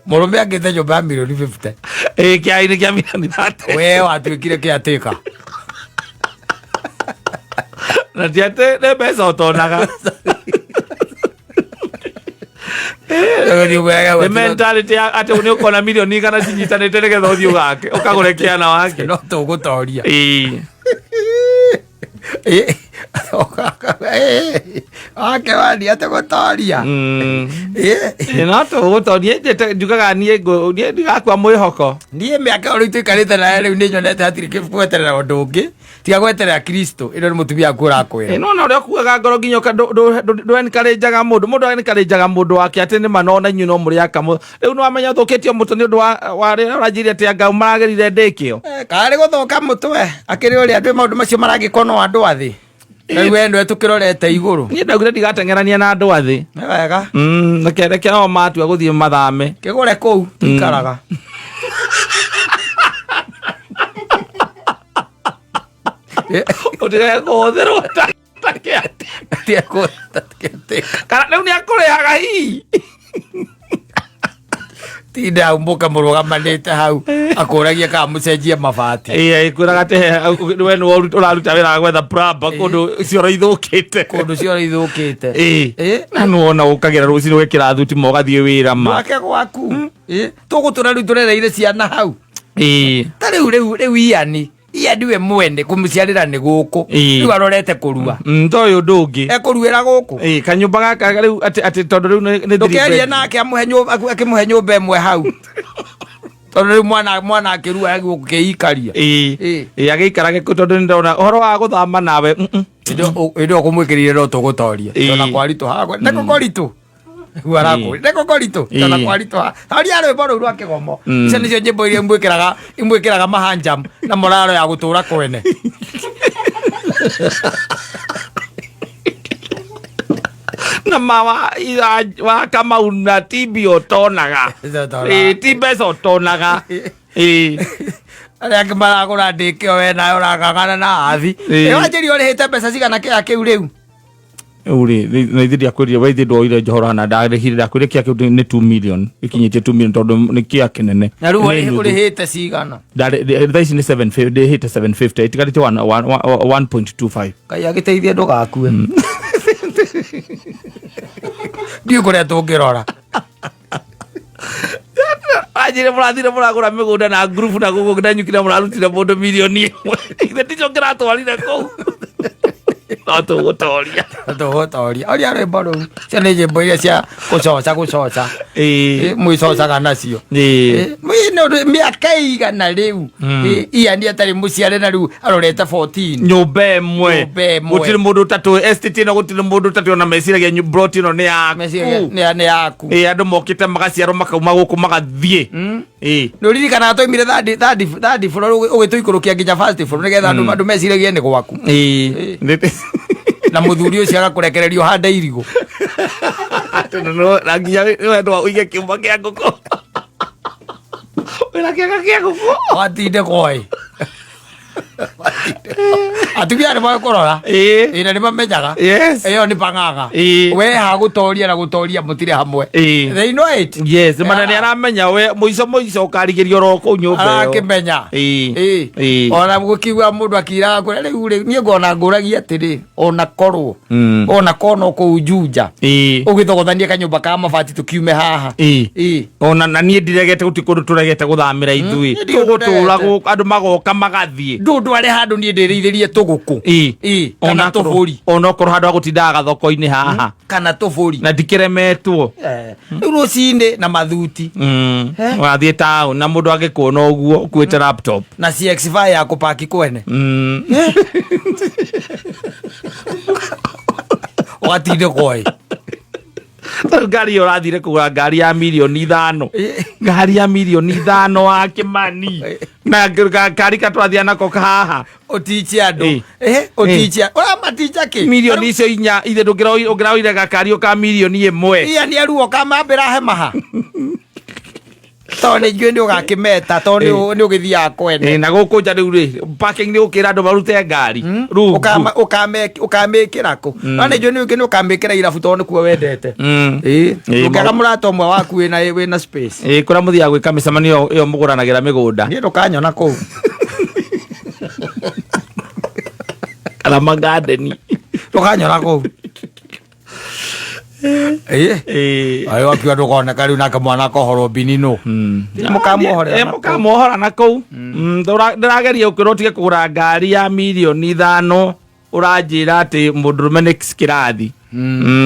Mũrũme angĩte nyũmba ya milioni 50. Ĩ kĩainĩ kĩa milioni 30. We watuĩkire kĩatĩka. Na ti atĩ nĩ mbeca ũtonaga. Nĩ mentality ya atĩ nĩ ũkona milioni 100 cinyitanĩte nĩgetha ũthiĩ ũgake ũkagũre kĩana wake. No tũgũtoria. Ĩĩ. Wake wani atĩgũtoria. Ĩ, no tũgũtoria. Njugaga niĩ niĩ ndigakua mwĩhoko. Niĩ mĩaka ĩyo rĩu tũikarĩte naye rĩu nĩ nyonete hatirĩ gweterera ũndũ ũngĩ tiga gweterera Kristo. Ĩno nĩ mũtumia waku ũrakwĩra. Ĩ, nona ũrĩa ũkuaga ngoro nginya ndwenkarĩnjaga mũndũ mũndũ enkarĩnjaga mũndũ wake atĩ nĩ manona inyuĩ no mũrĩ aka rĩu nĩ wamenya ũthũkĩtio mũtwe nĩ ũndũ wa rĩrĩa ũranjĩrire atĩ anga maragĩrire ndĩkĩo. Eh, karĩ gũthũka mũtwe akĩrĩ ũrĩa andũ maũndũ macio maragĩkwo no andũ a thĩ. Rĩu we nĩwe tũkĩrorete igũrũ. Niĩ ndaugire ndigateng'erania na andũ a thĩ. Nĩ wega. Reke nao matua gũthiĩ mathame. Kĩgũre kũu tũikaraga. Ũtige kũhũthĩrwo ta kĩatĩ. Tiga kũhũthĩra. Kana rĩu nĩ akũrĩhaga hihi. Tinda umbũka mũrũgamanĩte hau akũragia kana mũcenjie mabati. Ĩĩ, kwĩraga atĩ we nĩwe ũraruta wĩra wa gwetha plumber kũndũ cioro ithũkĩte. Kũndũ cioro ithũkĩte. Ĩĩ. Ĩĩ. Na nĩwona ũkagĩra rũcinĩ ũgekĩra thuti ma ũgathiĩ wĩra ma. Wake gwaku. Ĩĩ. Tũgũtũra rĩu tũrereire ciana hau. Ĩĩ. Ta rĩu Ian we mwene kũmũciarĩra nĩ gũkũ. Ĩĩ. Rĩu arorete kũrua. To ũyũ ũndũ ũngĩ. Ekũruĩra gũkũ. Ĩĩ, kanyũmba gaka rĩu atĩ tondũ rĩu nĩ three Ndũkĩarie bedroom. nake amũhe nyũmba, akĩmũhe nyũmba ĩmwe hau. Tondũ rĩu mwana akĩrua agĩgũkĩikaria. Ĩĩ. Ĩĩ. Ĩĩ, agĩikarage kũ tondũ nĩndona ũhoro wa gũthama nawe. Hĩndĩ ĩyo kũmwĩkĩrire no tũgũtoria. Ĩĩ. Tondũ kwaritũ hakwa. Nĩkũ kũritũ? Rĩu arakũria. Nĩkũ kũritũ? Tondũ kwaritũ Toria rwĩmbo rũu rwa kĩgomo. Icio nĩcio nyĩmbo iria imwĩkĩraga mahanjam na moraro ya gũtũra kwene. Na ma wa Kamau na ti mbia ũtonaga. Ũtonaga. Ĩĩ, ti mbeca ũtonaga. Ĩĩ. Arĩa angĩ maragũra ndĩkĩo we nawe ũrang'ang'ana na athi. Ĩĩ. Ĩ wanjĩria ũrĩhĩte mbeca cigana kĩa kĩu rĩu? Rĩu rĩ, na ithuĩ ndiakwĩrire, we ithuĩ ndwoire njohora na ndarĩhire, ndakwĩrire kĩa kĩu nĩ 2 million, gĩkinyĩtie 2 million tondũ nĩ kĩa kĩnene. Na rĩu Nĩ nuthu. ũrĩhĩte cigana? Thaa ici nĩ 750, ndĩhĩte 750, ĩtigarĩte 1.25. Ngai agĩteithie ndũgakue. Ndiũĩ kũrĩa tũngĩrora. Anjĩre mũrathire mũragũra mĩgũnda na ngurubu na gũkũ na nyuki na mũrarutire mũndũ milioni 1. Ithe ticio kĩratwarire kũu. No tũgũtoria. Tũgũtoria. Oria rwĩmbo rũu. Icio nĩ nyĩmbo iria cia gũcoca gũcoca. Ĩĩ. Ĩ, mwĩcocaga nacio. Ĩĩ. Ĩ, nĩ ũndũ mĩaka igana rĩu. Ĩ, Ian atarĩ mũciare na rĩu arorete 14. Nyũmba ĩmwe. Nyũmba ĩmwe. Gũtirĩ mũndũ ũtatũĩ estate ĩno, gũtirĩ mũndũ ũtatũĩ ona meciragia plot ĩno nĩ yaku. Meciria nĩ yaku. Ĩĩ, andũ mokĩte magaciarwo makauma gũkũ magathiĩ. Ĩĩ. Nĩ ũririkanaga twaimire third floor ũgĩtũikũrũkia nginya first floor nĩgetha andũ meciragie nĩ gwaku. Ĩĩ. Na mũthuri ũcio agakũrekereria ũhande irigũ. Na nginya wendwa ũige kĩũmba kĩa ngũkũ. Wĩna kĩaga kĩa ngũkũ. Watinde koi. Atumia nĩ moĩ kũrora. Ĩĩ. Ĩ, na nĩ mamenyaga. Yes. Ĩyo nĩ pang'ang'a. Ĩĩ. We hagũtoria na gũtoria mũtirĩ hamwe. Ĩĩ. They know it. Yes, mana nĩ aramenya we mũico mũico ũkarigĩrio oro kũu nyũmba ĩyo. Arakĩmenya. Ĩĩ. Ĩĩ. Ĩĩ. Ona gũkiuga mũndũ akiraga kũrĩa rĩu rĩ niĩ ngona ngũragia atĩrĩ ona korwo ona korwo no kũu Juja Ĩĩ. ũgĩthogothanie kanyũmba ka mabati tũkiume haha. Ĩĩ. Ĩĩ. Ona na niĩ ndiregete, gũtirĩ kũndũ tũregete gũthamĩra ithuĩ. Niĩ ndirĩ Tũgũtũra ndregete. gũkũ andũ magoka magathiĩ. Ndũndware handũ niĩ ndĩrĩithĩrie tũgũkũ. Ĩĩ. Ĩĩ, kana Onakorwo- tũbũri. Onokorwo handũ ha gũtindaga gathoko-inĩ haha. Kana tũbũri. Na ndikĩremetwo. Rĩu rũcinĩ na mathuti. Wathiĩ taũni na mũndũ angĩkuona ũguo ũkuĩte laptop. Na CX5 ya kũpaki kwene. Ũgatindĩkwo ĩ. Tarĩu ngari ĩyo ũrathire kũgũra ngari ya mirioni 5. Ngari ya mirioni 5 wa Kĩmani. Na ngari ka tũrathiĩ nako haha. Ũtiche andũ. Ĩĩ. Ũtiche. Ũramaticha kĩ? Mirioni icio 4 ithe ndũngĩraoire gakari ka mirioni 1. Iya nĩ aruo kamambĩra hemaha. Tondũ nĩ njũĩ nĩ ũgakĩmeta tondũ nĩ ũgĩthiaga kwene. Na gũkũ nja rĩu rĩ parking nĩ gũkĩra andũ marute ngari rungu. Ũkamĩkĩra kũ? No nĩ njũĩ nĩ ũkamĩkĩra irabu tondũ nĩkuo wendete. Ĩĩ, Ndũngĩaga mũrata ũmwe waku wĩna space. Ĩĩ, kũrĩa mũthiaga gwĩka mĩcemanio ĩyo mũgũranagĩra mĩgũnda. Niĩ ndũkanyona kũu. Kana magandeni. Ndũkanyona kũu. Ĩĩ. Ĩĩ. Ayo akiuga ndũkoneka rĩu nake mwana akohorwo mbinino. Mũkamuohorera na kũu. Mũkamuohora na kũu. Ndĩrageria gũkwĩra ũtige kũgũra ngari ya mirioni 5 ũranjĩra atĩ mũndũrũme nĩ kĩrathi.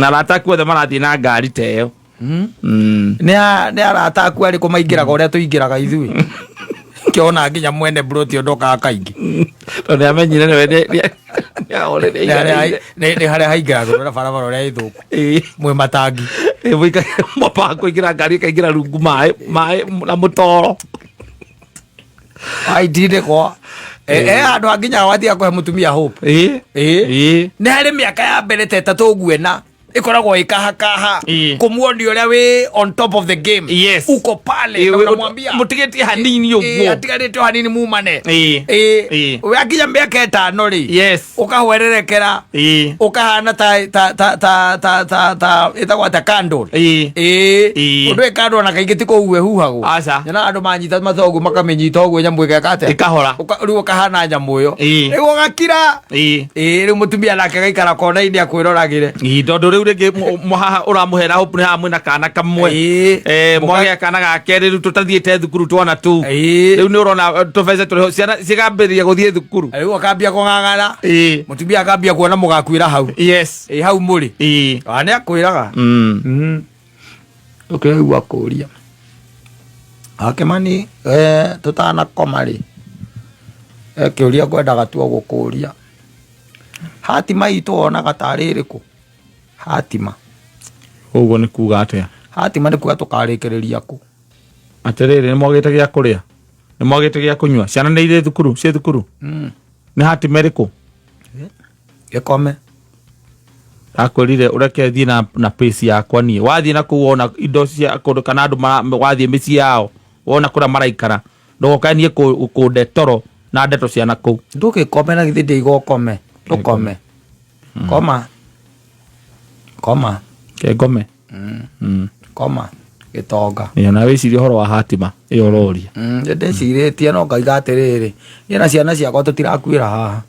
Arata aku othe marathiĩ na ngari ta ĩyo. Nĩ arata aku arĩkũ maingĩraga ũrĩa tũingĩraga ithuĩ? Kĩona nginya mwene mburoti ũyũ ndokaga kaingĩ. Tondũ nĩamenyire nĩwe Nĩ harĩa haingĩragĩrwo na barabara ũrĩa ĩthũku. Mwĩ matangi. Mwambaga kũingĩra ngari ĩkaingĩra rungu maĩ na mũtoro. Aitindĩkwo. Handũ hanginya wathiaga kũhe mũtumia hope. Ĩĩ. Nĩ harĩ mĩaka ya mbere ta ĩtatũ ũguo ĩna ĩkoragwo ĩkahakaha kũmuonia ũrĩa wĩ on top of the game. Uko pale na unamwambia Mũtigĩtie hanini ũguo. Atigarĩte o hanini mumane. Ĩĩ. Wakinya mĩaka ĩtano rĩ, ũkahwererekera, ũkahana ta ta ta ta ta ta ta ĩtagwo atĩa candle. Ĩĩ. Ũndũ ĩ candle ona kaingĩ ti kũu ĩhuhagwo. Aca. Nyonaga andũ manyita mathogu makamĩnyita ũguo nyamũ ĩgeka atĩa? Ĩkahora. Rĩu ũkahana nyamũ ĩyo. Ĩĩ. Rĩu ũgakira. Ĩĩ. Rĩu mũtumia nake agaikara kona-inĩ akwĩroragĩre. Ĩĩ, tondũ rĩu rĩngĩ haha ũramũhera hope nĩ haha mwĩna kana kamwe. Mwagĩa kana ga kerĩ rĩu tũtathiĩte thukuru twana tu. Rĩu nĩ ũrona tũbeca tũrĩho ciana cigambĩrĩria gũthiĩ thukuru. Rĩu akambia kũng'ang'ana. Ĩĩ. Mũtumia akambia kuona mũgakuĩra hau. Yes. Ĩĩ, hau mũrĩ. Ĩĩ. Ona nĩ akwĩraga. Ũkĩraigua kũria. Akĩmani, tũtanakoma rĩ, kĩũria ngwendaga tu o gũkũria. Hatima itũ wonaga tarĩ ĩrĩkũ? Hatima. Ũguo nĩ kuga atĩa? Hatima nĩ kuga tũkarĩkĩrĩria kũ? Atĩrĩrĩ, nĩ mwagĩte gĩa kũrĩa? Nĩ mwagĩte gĩa kũnyua? Ciana nĩ irĩ thukuru? Ciĩ thukuru? Nĩ hatima ĩrĩkũ? Gĩkome. Ndakwĩrire ũreke thiĩ na pace yakwa niĩ. Wathiĩ na kũu wona indo cia kũndũ kana andũ wathiĩ mĩciĩ yao wona kũrĩa maraikara ndũgokae niĩ kũnde toro na ndeto cia na kũu. Ndũgĩkome na githĩ ndĩiga ũkome. Ndũkome. Koma. Koma. Ke ngome. Koma. Gĩtonga. Ĩyo na wĩcirie ũhoro wa hatima ĩyo ũroria. Nĩ ndĩcirĩtie no ngaiga atĩrĩrĩ, niĩ na ciana ciakwa tũtirakuĩra haha.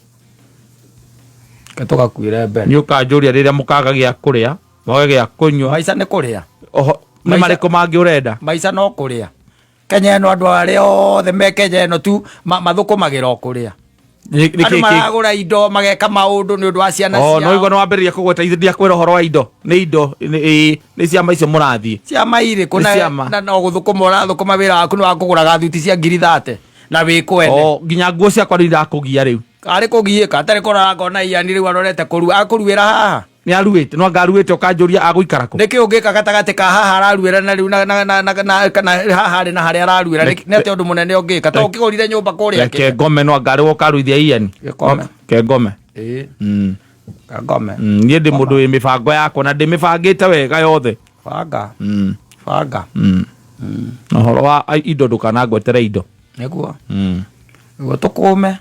Reke tũgakuĩre mbere. Nĩ ũkanjũria rĩrĩa mũkaga gĩa kũrĩa, mwage gĩa kũnyua. Maica nĩ kũrĩa. Oho, nĩ marĩkũ mangĩ ũrenda? Maica no kũrĩa. Kenya ĩno andũ arĩa othe me Kenya ĩno tu mathũkũmagĩra o kũrĩa. Nĩ Andũ kĩ- maragũra indo mageka maũndũ nĩ ũndũ wa ciana Oh, ciao. no igua nĩ wambĩrĩria kũgweta ithe ndiakwĩra ũhoro wa indo. Nĩ indo, nĩ ciama icio mũrathiĩ. Ciama irĩkũ Nĩ ciama. na no gũthũkũma ũrathũkũma wĩra waku nĩ wa kũgũraga thuti cia ngiri thate na wĩ kwene. Oh, nginya nguo ciakwa nĩ irakũgia rĩu. Arĩ kũgiĩka atarĩ kũrora ngona iyani rĩu arorete kũrua akũruĩra haha. Nĩ aruĩte, no anga aruĩte ũkanjũria agũikara kũ? Nĩkĩ ũngĩka gatagatĩ ka haha araruĩra na rĩu na haha arĩ na harĩa araruĩra? Nĩ atĩa ũndũ mũnene ũngĩka? To ũkĩgũrire nyũmba kũrĩa Reke ngome no anga arĩ ũkaruithia iyani. Gĩkome. Ke ngome. Ĩĩ. Ka ngome. Niĩ ndĩ mũndũ wĩ mĩbango yakwa na ndĩmĩbangĩte wega yothe. Banga. Banga. Na ũhoro wa indo ndũkanangwetere indo. Nĩguo. Nĩguo tũkũme.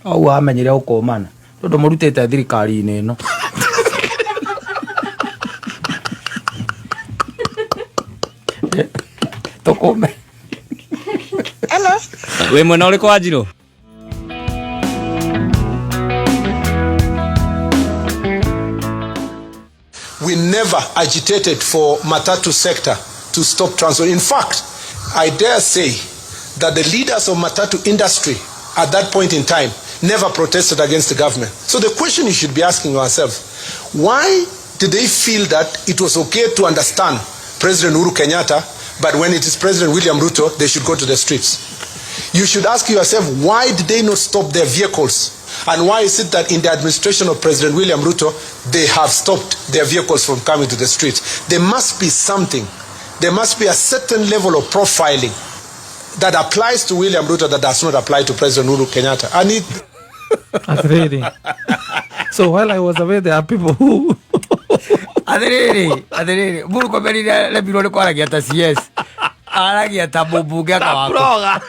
Au wamenyire gũkũmana. Tondũ mũrutĩte thirikari-inĩ ĩno. Tũkũme. Hello. Wĩ mwena ũrĩkũ wa Njirũ? We never agitated for Matatu sector to stop transport. In fact, I dare say that the leaders of Matatu industry at that point in time never protested against the government. So the question you should be asking yourself, why did they feel that it was okay to understand President Uhuru Kenyatta, but when it is President William Ruto, they should go to the streets? You should ask yourself, why did they not stop their vehicles? And why is it that in the administration of President William Ruto, they have stopped their vehicles from coming to the streets? There must be something. There must be a certain level of profiling that applies to William Ruto that does not apply to President Uhuru Kenyatta. And it Atĩrĩrĩ, so while I was away, there are people who Atĩrĩrĩ, Murkomen remirwo nĩ kwaragia ta CS, aragia ta mũmbunge aka wakwa. Taproga.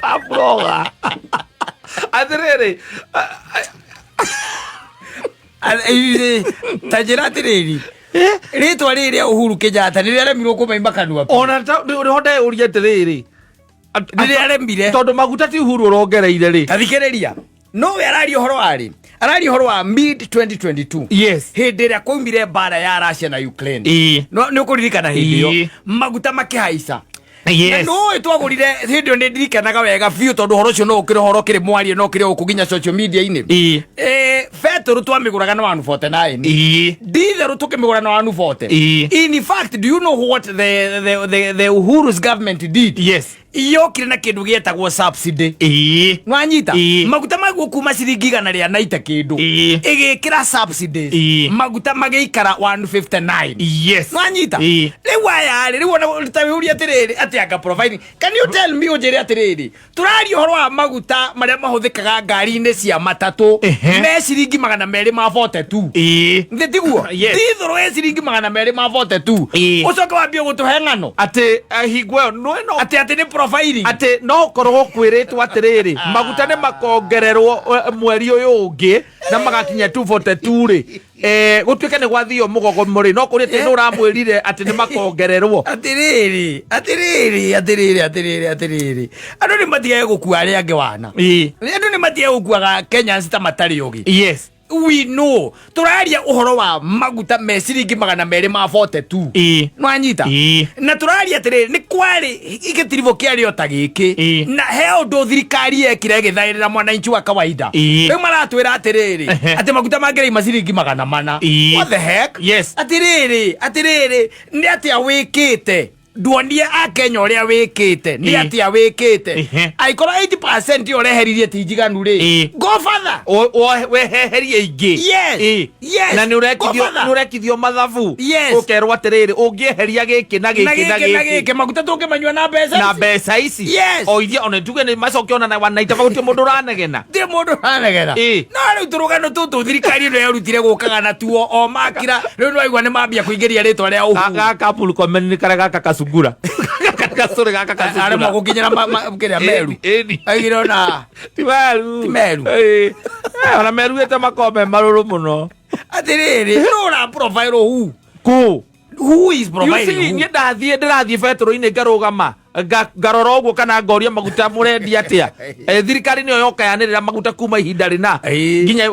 Taproga. Atĩrĩrĩ. Ta njĩra atĩrĩrĩ, rĩtwa rĩrĩ rĩa Uhuru Kenyatta nĩ rĩaremirwo kũmaima kanua? Ona nĩho ndeyũria atĩrĩrĩ, Nĩ rĩaremire. Tondũ maguta ti Uhuru ũrongereire rĩ. Ta thikĩrĩria, nowe araria ũhoro warĩ, araria ũhoro wa mid 2022, hĩndĩ ĩrĩa kwaumire mbara ya Russia na Ukraine. No nĩ ũkũririkana hĩndĩ ĩyo maguta makĩhaica. Na nũĩ twagũrire hĩndĩ ĩyo, nĩ ndirikanaga wega biũ, tondũ ũhoro ũcio no ũkĩrĩ ũhoro ũkĩrĩ mwarie, no ũkĩrĩ gũkũ nginya social media-inĩ. Betũrũ twamĩgũraga na 149, ditherũ tũkĩmĩgũra na 140. In fact, do you know what the Uhuru's government did? Yes. Yokire na kĩndũ gĩetagwo subsidy. Nwanyita? Maguta maguo kuma ciringi 190 kĩndũ, ĩgĩkĩra subsidies, maguta magĩikara 159. Nwanyita? Rĩu aya rĩ, rĩu ona ta wĩũrie atĩrĩrĩ, atĩ anga providing, can you tell me, ũnjĩre atĩrĩrĩ, tũraria ũhoro wa maguta marĩa mahũthĩkaga ngari-inĩ cia matatũ me ciringi 242. Nĩ tiguo? Yes. Dithũrũ ĩ ciringi 242. Ũcoke wambie gũtũhe ng'ano Atĩ hingo ĩyo nĩ no atĩ nĩ profiling. Atĩ no korwo kwĩrĩtwo atĩrĩrĩ, maguta nĩ makongererwo mweri ũyũ ũngĩ na magakinya 242 rĩ, gũtuĩke nĩ gwathio mũgogomo rĩ, no kũrĩ atĩ nĩ ũramwĩrire atĩ nĩ makongererwo. Atĩrĩrĩ, atĩrĩrĩ, atĩrĩrĩ, atĩrĩrĩ, atĩrĩrĩ, andũ nĩ matigage gũkua arĩa angĩ wana. Andũ nĩ matigage gũkuaga Kenyans ta matarĩ ũgĩ. We know tũraria ũhoro wa maguta me ciringi 242. Nwanyita? Na tũraria atĩrĩrĩ, nĩ kwarĩ gĩtiribũ kĩarĩ o ta gĩkĩ, na he ũndũ thirikari yekire ĩgĩthaĩrĩra mwananchi wa kawaida. Rĩu maratwĩra atĩrĩrĩ, atĩ maguta mangĩraima ciringi 400. What the heck? Atĩrĩrĩ, atĩrĩrĩ, nĩ atĩa wĩkĩte? Nduonie akenya ũrĩa wĩkĩte, nĩ atĩa wĩkĩte? Angĩkorwo 80% ĩyo ũreheririe ti njiganu rĩ, go further. Weheherie ingĩ. Na nĩ ũrekithio Go further. nĩ ũrekithio mathabu, ũkerwo atĩrĩrĩ, ũngĩeheria gĩkĩ na na gĩkĩ na gĩkĩ na gĩkĩ gĩkĩ, maguta tũngĩmanyua na mbeca na ici. mbeca ici, o iria ona tuge nĩ macoke ona na 190, gũtirĩ mũndũ ũranegena. Ndirĩ mũndũ ũranegena. No rĩu tũrũgano tũtũ thirikari ĩno yarutire gũkaga natuo o makira, rĩu nĩwaigua nĩ mambia kũingĩria rĩtwa rĩa Uhuru. Gaka Murkomen nĩ karĩa gaka kacungura, gacũrĩ gaka kacungura. Aremwo gũkinyĩra kĩrĩa Meru. Ĩni. Aigire ona Ti Meru. Ti Meru. Ĩĩ. Ona Meru ĩte makombe marũrũ mũno. Atĩrĩrĩ, nũ ũra profile who? Kũ? Who is You providing see, who? niĩ ndathiĩ, ndĩrathiĩ betũrũ-inĩ, ngarũgama, ngarora ũguo kana ngoria maguta mũrendia atĩa. Thirikari nĩyo yoka yanĩrĩra maguta kuma ihinda rĩna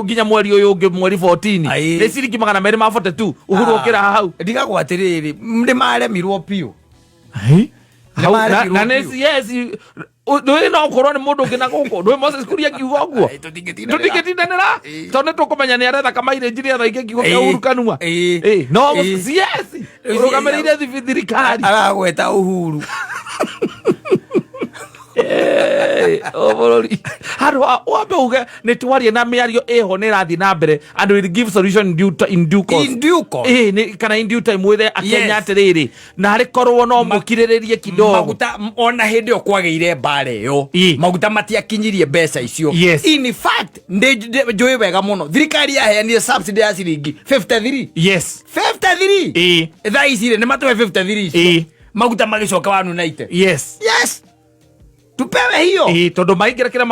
nginya mweri ũyũ ũngĩ, mweri 14, nĩ ciringi 242. Uhuru ũkĩra hau. Ndigagwo atĩrĩrĩ, nĩ maremirwo biũ. Hau, Nĩmaremirwo na nĩ biũ. Yes, ndũĩ no ũkorwo nĩ mũndũ ũngĩ na gũkũ, ndũĩ Moses Kuria akiuga ũguo. Tũtingĩtindanĩra. Tũtingĩtindanĩra, tondũ nĩ tũkũmenya nĩ aretha kamairĩnji nĩgetha aige kiugo kĩa Uhuru kanua. No yes, ũrũgamĩrĩire thirikari. Aragweta Uhuru. O bũrũri handũ ha wambe uge nĩ twarie na mĩario ĩho nĩ ĩrathiĩ na mbere and will give solution in due course. In due course. Kana in due time wĩre akenya atĩrĩrĩ, na arĩ korwo no mũkirĩrĩrie kidogo. Maguta ona hĩndĩ ĩyo kwagĩire mbara ĩyo, maguta matiakinyirie mbeca icio. In fact, njũĩ wega mũno thirikari yaheanire subsidy ya ciringi 53. 53. Thaa ici rĩ, nĩ matũhe 53 icio, maguta magĩcoka 190. Yes, tupewe hiyo. Tondũ maingĩra kĩrĩa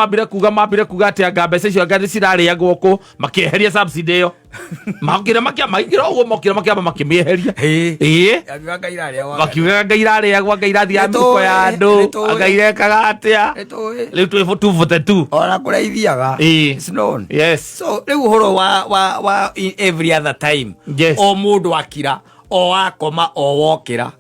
mambire kuga atĩ anga mbeca icio anga nĩ cirarĩagwo kũ, makĩeheria subsidy ĩyo, makĩra makia maingĩra ũguo, mokĩra makĩamba makĩmĩeheria. Akiuga Ngai irarĩagwo. Makiugaga ngai irarĩagwo, ngai irathiaga mĩhuko ya andũ. Nĩtũĩ. Ngai irekaga atĩa? Nĩtũĩ. Rĩu twĩ 242. Ona kũrĩa ithiaga. It's known. So rĩu ũhoro wa every other time, o mũndũ akira, o akoma, o wokĩra,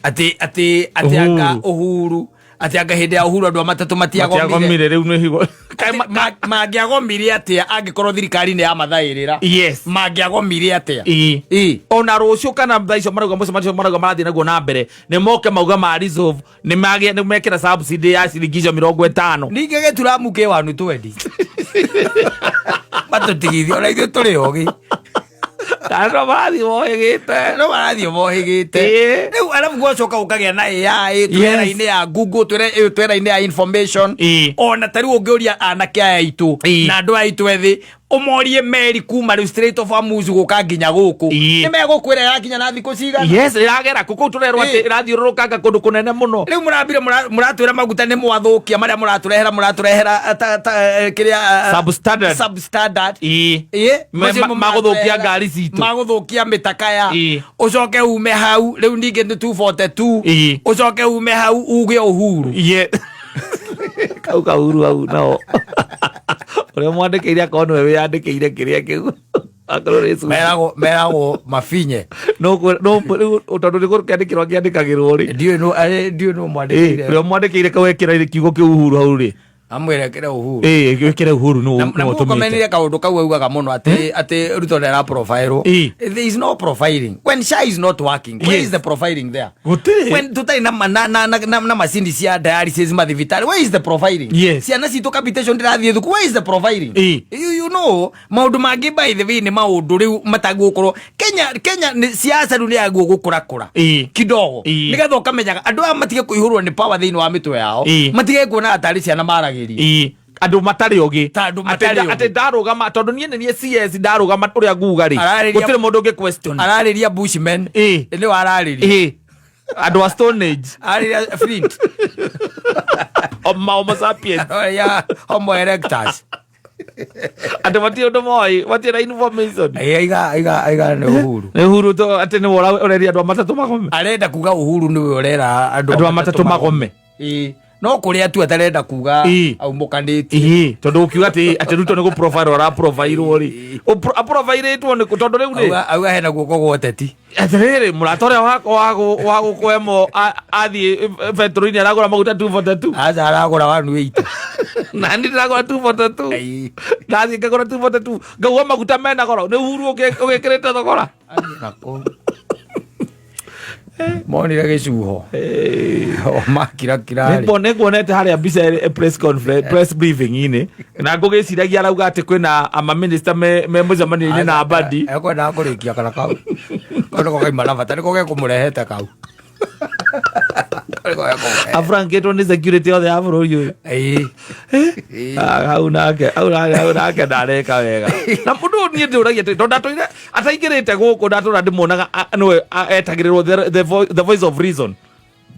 atĩ Uhuru. anga Uhuru. Atĩ anga hĩndĩ ya Uhuru andũ a matatũ matiagomire. Matiagomire rĩu nĩ higo. Atĩ mangĩagomire atĩa angĩkorwo thirikari nĩ yamathaĩrĩra? Yes. Mangĩagomire atĩa? Ĩĩ. Ĩĩ. Ona rũciũ kana thaa icio marauga mũcemanio marauga marathiĩ naguo na mbere nĩ moke mauga ma resolve nĩ magĩa nĩ mekĩra subsidy ya ciringi icio 50. Ningĩ gĩturamu kĩ wanu twendi matũtigithie ona ithuĩ tũrĩ ogĩ. Andũ marathiĩ mohĩgĩte. No marathiĩ mohĩgĩte. Ĩĩ. Rĩu arabu gwacoka gũkagĩa na AI, twĩ era-inĩ ya Google, twĩ era-inĩ ya information. Ĩĩ. Ona ta rĩu ũngĩũria anake aya aitũ na andũ aya aitũ ethĩ, ũmorie meri kuma rĩu Strait of Hormuz gũka nginya gũkũ, nĩ megũkwĩra yakinya na thikũ cigana. Yes, ĩragera kũ kũu tũrerwo atĩ ĩrathiũrũrũkanga kũndũ kũnene mũno. Rĩu mũrambire mũratwĩra maguta nĩ mwathũkia marĩa mũratũrehera kĩrĩa Substandard. Substandard. Ĩĩ. Ĩĩ, macio Magũthũkia mũratũrehera. ngari citũ. Magũthũkia mĩtakaya. Ĩĩ. Ũcoke ume hau rĩu ningĩ nĩ 242. Ĩĩ. Ũcoke ume hau uge Uhuru. Ye. Kau kauru hau nao ũrĩa mwandĩkĩire akorwo nĩwe wĩyandĩkĩire kĩrĩa kĩu akorwo nĩ cucu. Meragwo mafinye. No no rĩu tondũ nĩ gũkĩandĩkĩrwo akĩandĩkagĩrwo rĩ. Ndiũĩ ndiũĩ nũ mwandĩkĩire. Ũrĩa mwandĩkĩire kau ekĩra kiugo kĩu Uhuru hau rĩ. Amwĩre ekĩre Uhuru. Ĩĩ, ĩkĩre Uhuru nũ Na nũ ũtũmĩte. mũkomenire kaũndũ kau augaga mũno atĩ Ruto nĩ araprofilwo. Ĩĩ. There is no profiling when SHA is not working. Where Yes. is the profiling there? Gũtirĩ. When tũtarĩ na macini cia dialysis mathibitarĩ, where is the profiling? Yes. Ciana citũ capitation ndĩrathiĩ thuku, where is the profiling? Ĩĩ. You know maũndũ mangĩ, by the way, nĩ maũndũ rĩu matagũkorwo Kenya nĩ siasa rĩu nĩ yaguo gũkũrakũra Ĩĩ. kidogo, Ĩĩ. nĩgetha ũkamenyaga andũ aya matige kũihũrwo nĩ power thĩinĩ wa mĩtwe yao, Ĩĩ. matige kuona atarĩ ciana maragĩria. Ĩĩ. Andũ matarĩ ogĩ. Ta andũ matarĩ ogĩ. Atĩ ndarũgama tondũ niĩ nĩ niĩ CS ndarũgama ũrĩa nguga rĩ gũtirĩ mũndũ ũngĩ question. Ararĩria Bushmen. Ĩĩ. Nĩ wararĩria. Ĩĩ. Andũ a Stone Age. Ararĩria Flint. Homo sapiens. Ararĩria Homo erectus. Andũ matirĩ ũndũ moĩ, matirĩ na information. Ĩĩ, aiga nĩ Uhuru. Nĩ Uhuru atĩ nĩwe ũreria andũ a matatũ magome. Arenda kuga Uhuru nĩwe ũrera andũ Andũ a matatũ magome. Ĩĩ. No kũrĩa tu atarenda kuga Ĩĩ. aumũkanĩtie. Ĩĩ, tondũ ũkiuga atĩ Ruto nĩ gũprofile araprofilwo rĩ, aprofairĩtwo nĩ kũ? Tondũ rĩu rĩ Auga hena guoko gwa ũteti. Atĩrĩrĩ, mũrata ũrĩa wakwa wa gũkwemo athiĩ betũrũ-inĩ aragũra maguta 242. Aca, aragũra 180. Na niĩ ndĩragũra 242. Ĩĩ. Ndathiĩ ngagũra 242, ngauga maguta mena goro. Nĩ Uhuru ũgĩkĩrĩte thogora. Nako. Monire gĩcuho o makirakira rĩ. Nĩnguonete harĩa mbica ĩrĩ press conference, press briefing-inĩ, na ngũgĩciragia arauga atĩ kwĩna amaminista me mũcemanio-inĩ na Mbadi. Ekwendaga kũrĩkia kana kau nĩko kaima na bata, nĩko gekũmũrehete kau. Kau nĩko gekũmũrehete. Aburankĩtwo nĩ security yothe ya bũrũri ũyũ. Ĩĩ. Ah, hau nake ndareka wega na mũndũ ũyũ niĩ ndĩũragia atĩrĩ, tondũ ndatũire ataingĩrĩte gũkũ ndatũra ndĩmuonaga nĩwe etagĩrĩrwo the voice of reason.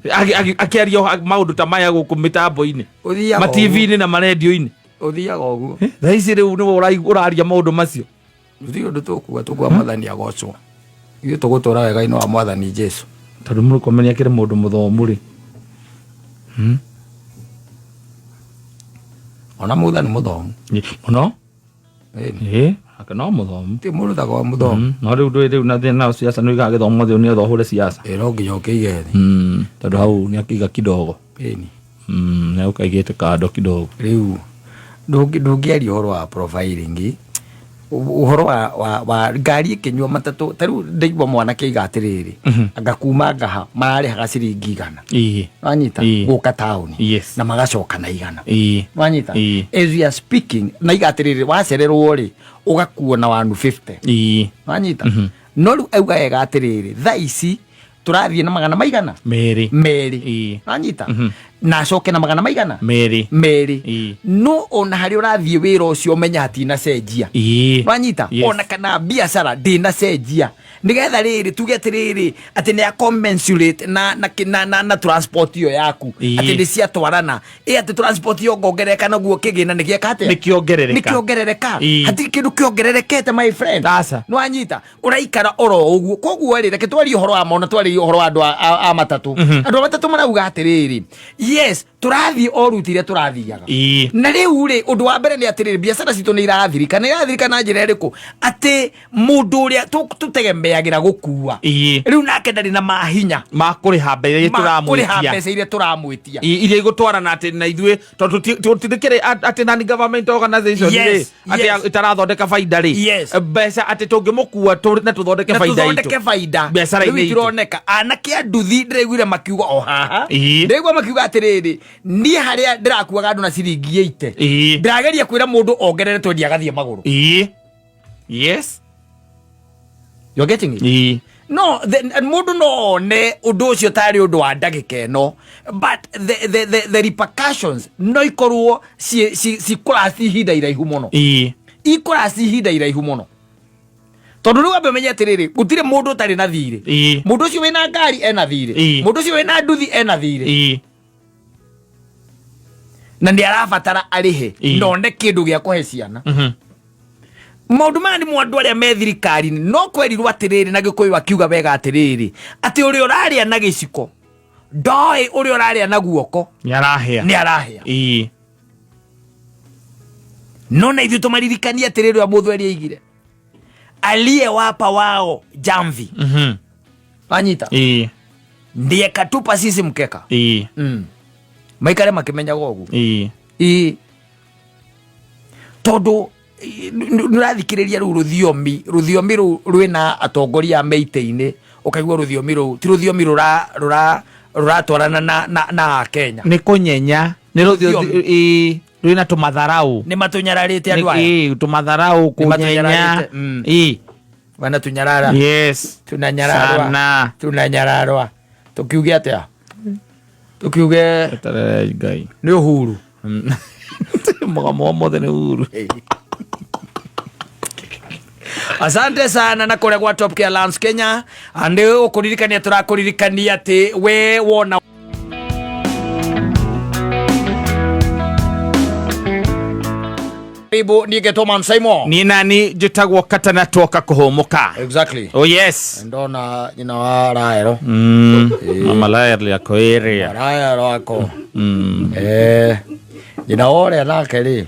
Akĩaria maũndũ ta maya gũkũ mĩtambo-inĩ, Ũthiaga ma ũguo. TV-inĩ na marendio-inĩ. Ũthiaga ũguo. Thaa ici rĩu nĩwe ũraria maũndũ macio. Gũtirĩ ũndũ tũkuga mwathani agocwo, ithuĩ tũgũtũra wega-inĩ wa mwathani Jesu. Tondũ Mũrũkomeni akĩrĩ mũndũ mũthomu rĩ. Ona mutha nĩ mũthomu. Mũno. Ĩni. Ĩ, ake no mũthomu. Ti mũndũ takwa mũthomu. No rĩu ndũĩ rĩu na thĩna wa siasa nĩ ũigaga gĩthomo thĩ nĩ ũhũre siasa. Ĩ, no nginya ũkĩige thĩ. Tondũ hau nĩ akĩiga kidogo. Ĩni. Nĩ ũkaigĩte kando kidogo. Rĩu ndũngĩaria ũhoro wa profiling, ũhoro wa ngari ĩkĩnyua matatũ. Ta rĩu ndaigua mwanake aiga atĩrĩrĩ, anga kuma ngaha mararĩhaga ciringi 100. Wanyita? Gũka taũni. Na magacoka na 100. Wanyita? As we are speaking, na iga atĩrĩrĩ, wacererwo rĩ, ũgakuo na 150. Wanyita? No rĩu auga wega atĩrĩrĩ, thaa ici tũrathiĩ na magana maigana? 2. 2. Wanyita? Na acoke na magana maigana? 2. 2. No ona harĩa ũrathiĩ wĩra ũcio ũmenya hatinacenjia. Wanyita? Ona kana biacara ndĩnacenjia, nĩgetha rĩrĩ tuge atĩrĩrĩ atĩ nĩ a commensurate na transport ĩyo yaku. Atĩ nĩ ciatwarana, ĩ atĩ transport ĩyo ngongerereka naguo kĩgĩna nĩ gĩeka atĩa? Nĩkĩongerereka. Nĩkĩongerereka. Ĩĩ. Hatirĩ kĩndũ kĩongererekete, my friend. Aca. Nĩwanyita? Ũraikara oro ũguo. Koguo rĩ, reke twarie ũhoro wa mona, twarie ũhoro wa andũ a matatũ. Andũ a matatũ marauga atĩrĩrĩ, Yes, tũrathiĩ o ruti iria tũrathiaga. Na rĩu rĩ, ũndũ wa mbere nĩ atĩrĩrĩ, biacara citũ nĩ irathirika. Na irathirika na njĩra ĩrĩkũ? Atĩ mũndũ ũrĩa tũtegemeagĩra gũkua rĩu nake ndarĩ na mahinya ma kũrĩha mbeca iria ma kũrĩha tũramwĩtia. Mbeca iria tũramwĩtia. Iria igũtwarana atĩ na ithuĩ tondũ tũtikĩrĩ atĩ nani government organization rĩ, atĩ ĩtarathondeka baida rĩ, mbeca atĩ tũngĩmũkua na tũthondeke Na baida itũ. tũthondeke baida. Biacara-inĩ Rĩu itũ. itironeka. Anake a nduthi ndĩraiguire makiuga o haha, ndĩraigua makiuga atĩrĩrĩ, niĩ harĩa ndĩrakuaga andũ na ciringi 80, ndĩrageria kwĩra mũndũ ongerere twendi agathiĩ magũrũ. Yes. You're getting it? No, mũndũ no one ũndũ ũcio tarĩ ũndũ wa ndagĩka ĩno, but the repercussions no ikorwo cikũraci ihinda iraihu mũno. Ikũraci ihinda iraihu mũno, tondũ rĩu ambe ũmenye atĩrĩrĩ, gũtirĩ mũndũ ũtarĩ na thirĩ. Mũndũ ũcio wĩna ngari ena thirĩ. Mũndũ ũcio wĩna nduthi ena thirĩ. Na nĩ arabatara arĩhe na one kĩndũ gĩa kũhe ciana. Maũndũ maya nĩ mo andũ arĩa me thirikari-inĩ no kwerirwo atĩrĩrĩ, na Gĩkũyũ akiuga wega atĩrĩrĩ, atĩ ũrĩa ũrarĩa na gĩciko ndoĩ ũrĩa ũrarĩa na guoko nĩ arahĩa. Nĩ arahĩa. No na ithuĩ tũmaririkanie atĩrĩrĩ, ũrĩa Mũthweri aigire aliyewapa wao jamvi, wanyita, ndiye katupa sisi mkeka. Maikare makimenyaga ũguo. Ĩĩ, tondũ nĩ ũrathikĩrĩria rĩu rũthiomi rũu rwĩna atongoria me itĩ-inĩ, ũkaigua rũthiomi rũu ti rũthiomi rũratwarana na Akenya. Nĩ kũnyenya nĩ rũthiomi. Rũthiomi. Rwĩna tũmatharau. Nĩ matũnyararĩte andũ aya. Tũmatharau, kũnyenya. Matũnyararĩte. Wanatunyarara. Tunanyararwa. Sana. Tunanyararwa. Tukiuge atĩa? Tukiuge Eterere Ngai. Nĩ Uhuru. Mũgamo wa mothe nĩ Uhuru. Asante sana na kũrĩa gwa Top Care Lands Kenya, nĩ ũkũririkania, tũrakũririkania atĩ we wona karibu. Niĩ ngetwo Man Simon. Niĩ nani njĩtagwo Katana, twoka kũhũmũka. Oh yes. Ndona nyina wa Raero. Mama Lael yako area. Raero ako nyina wa ũrĩa nake rĩ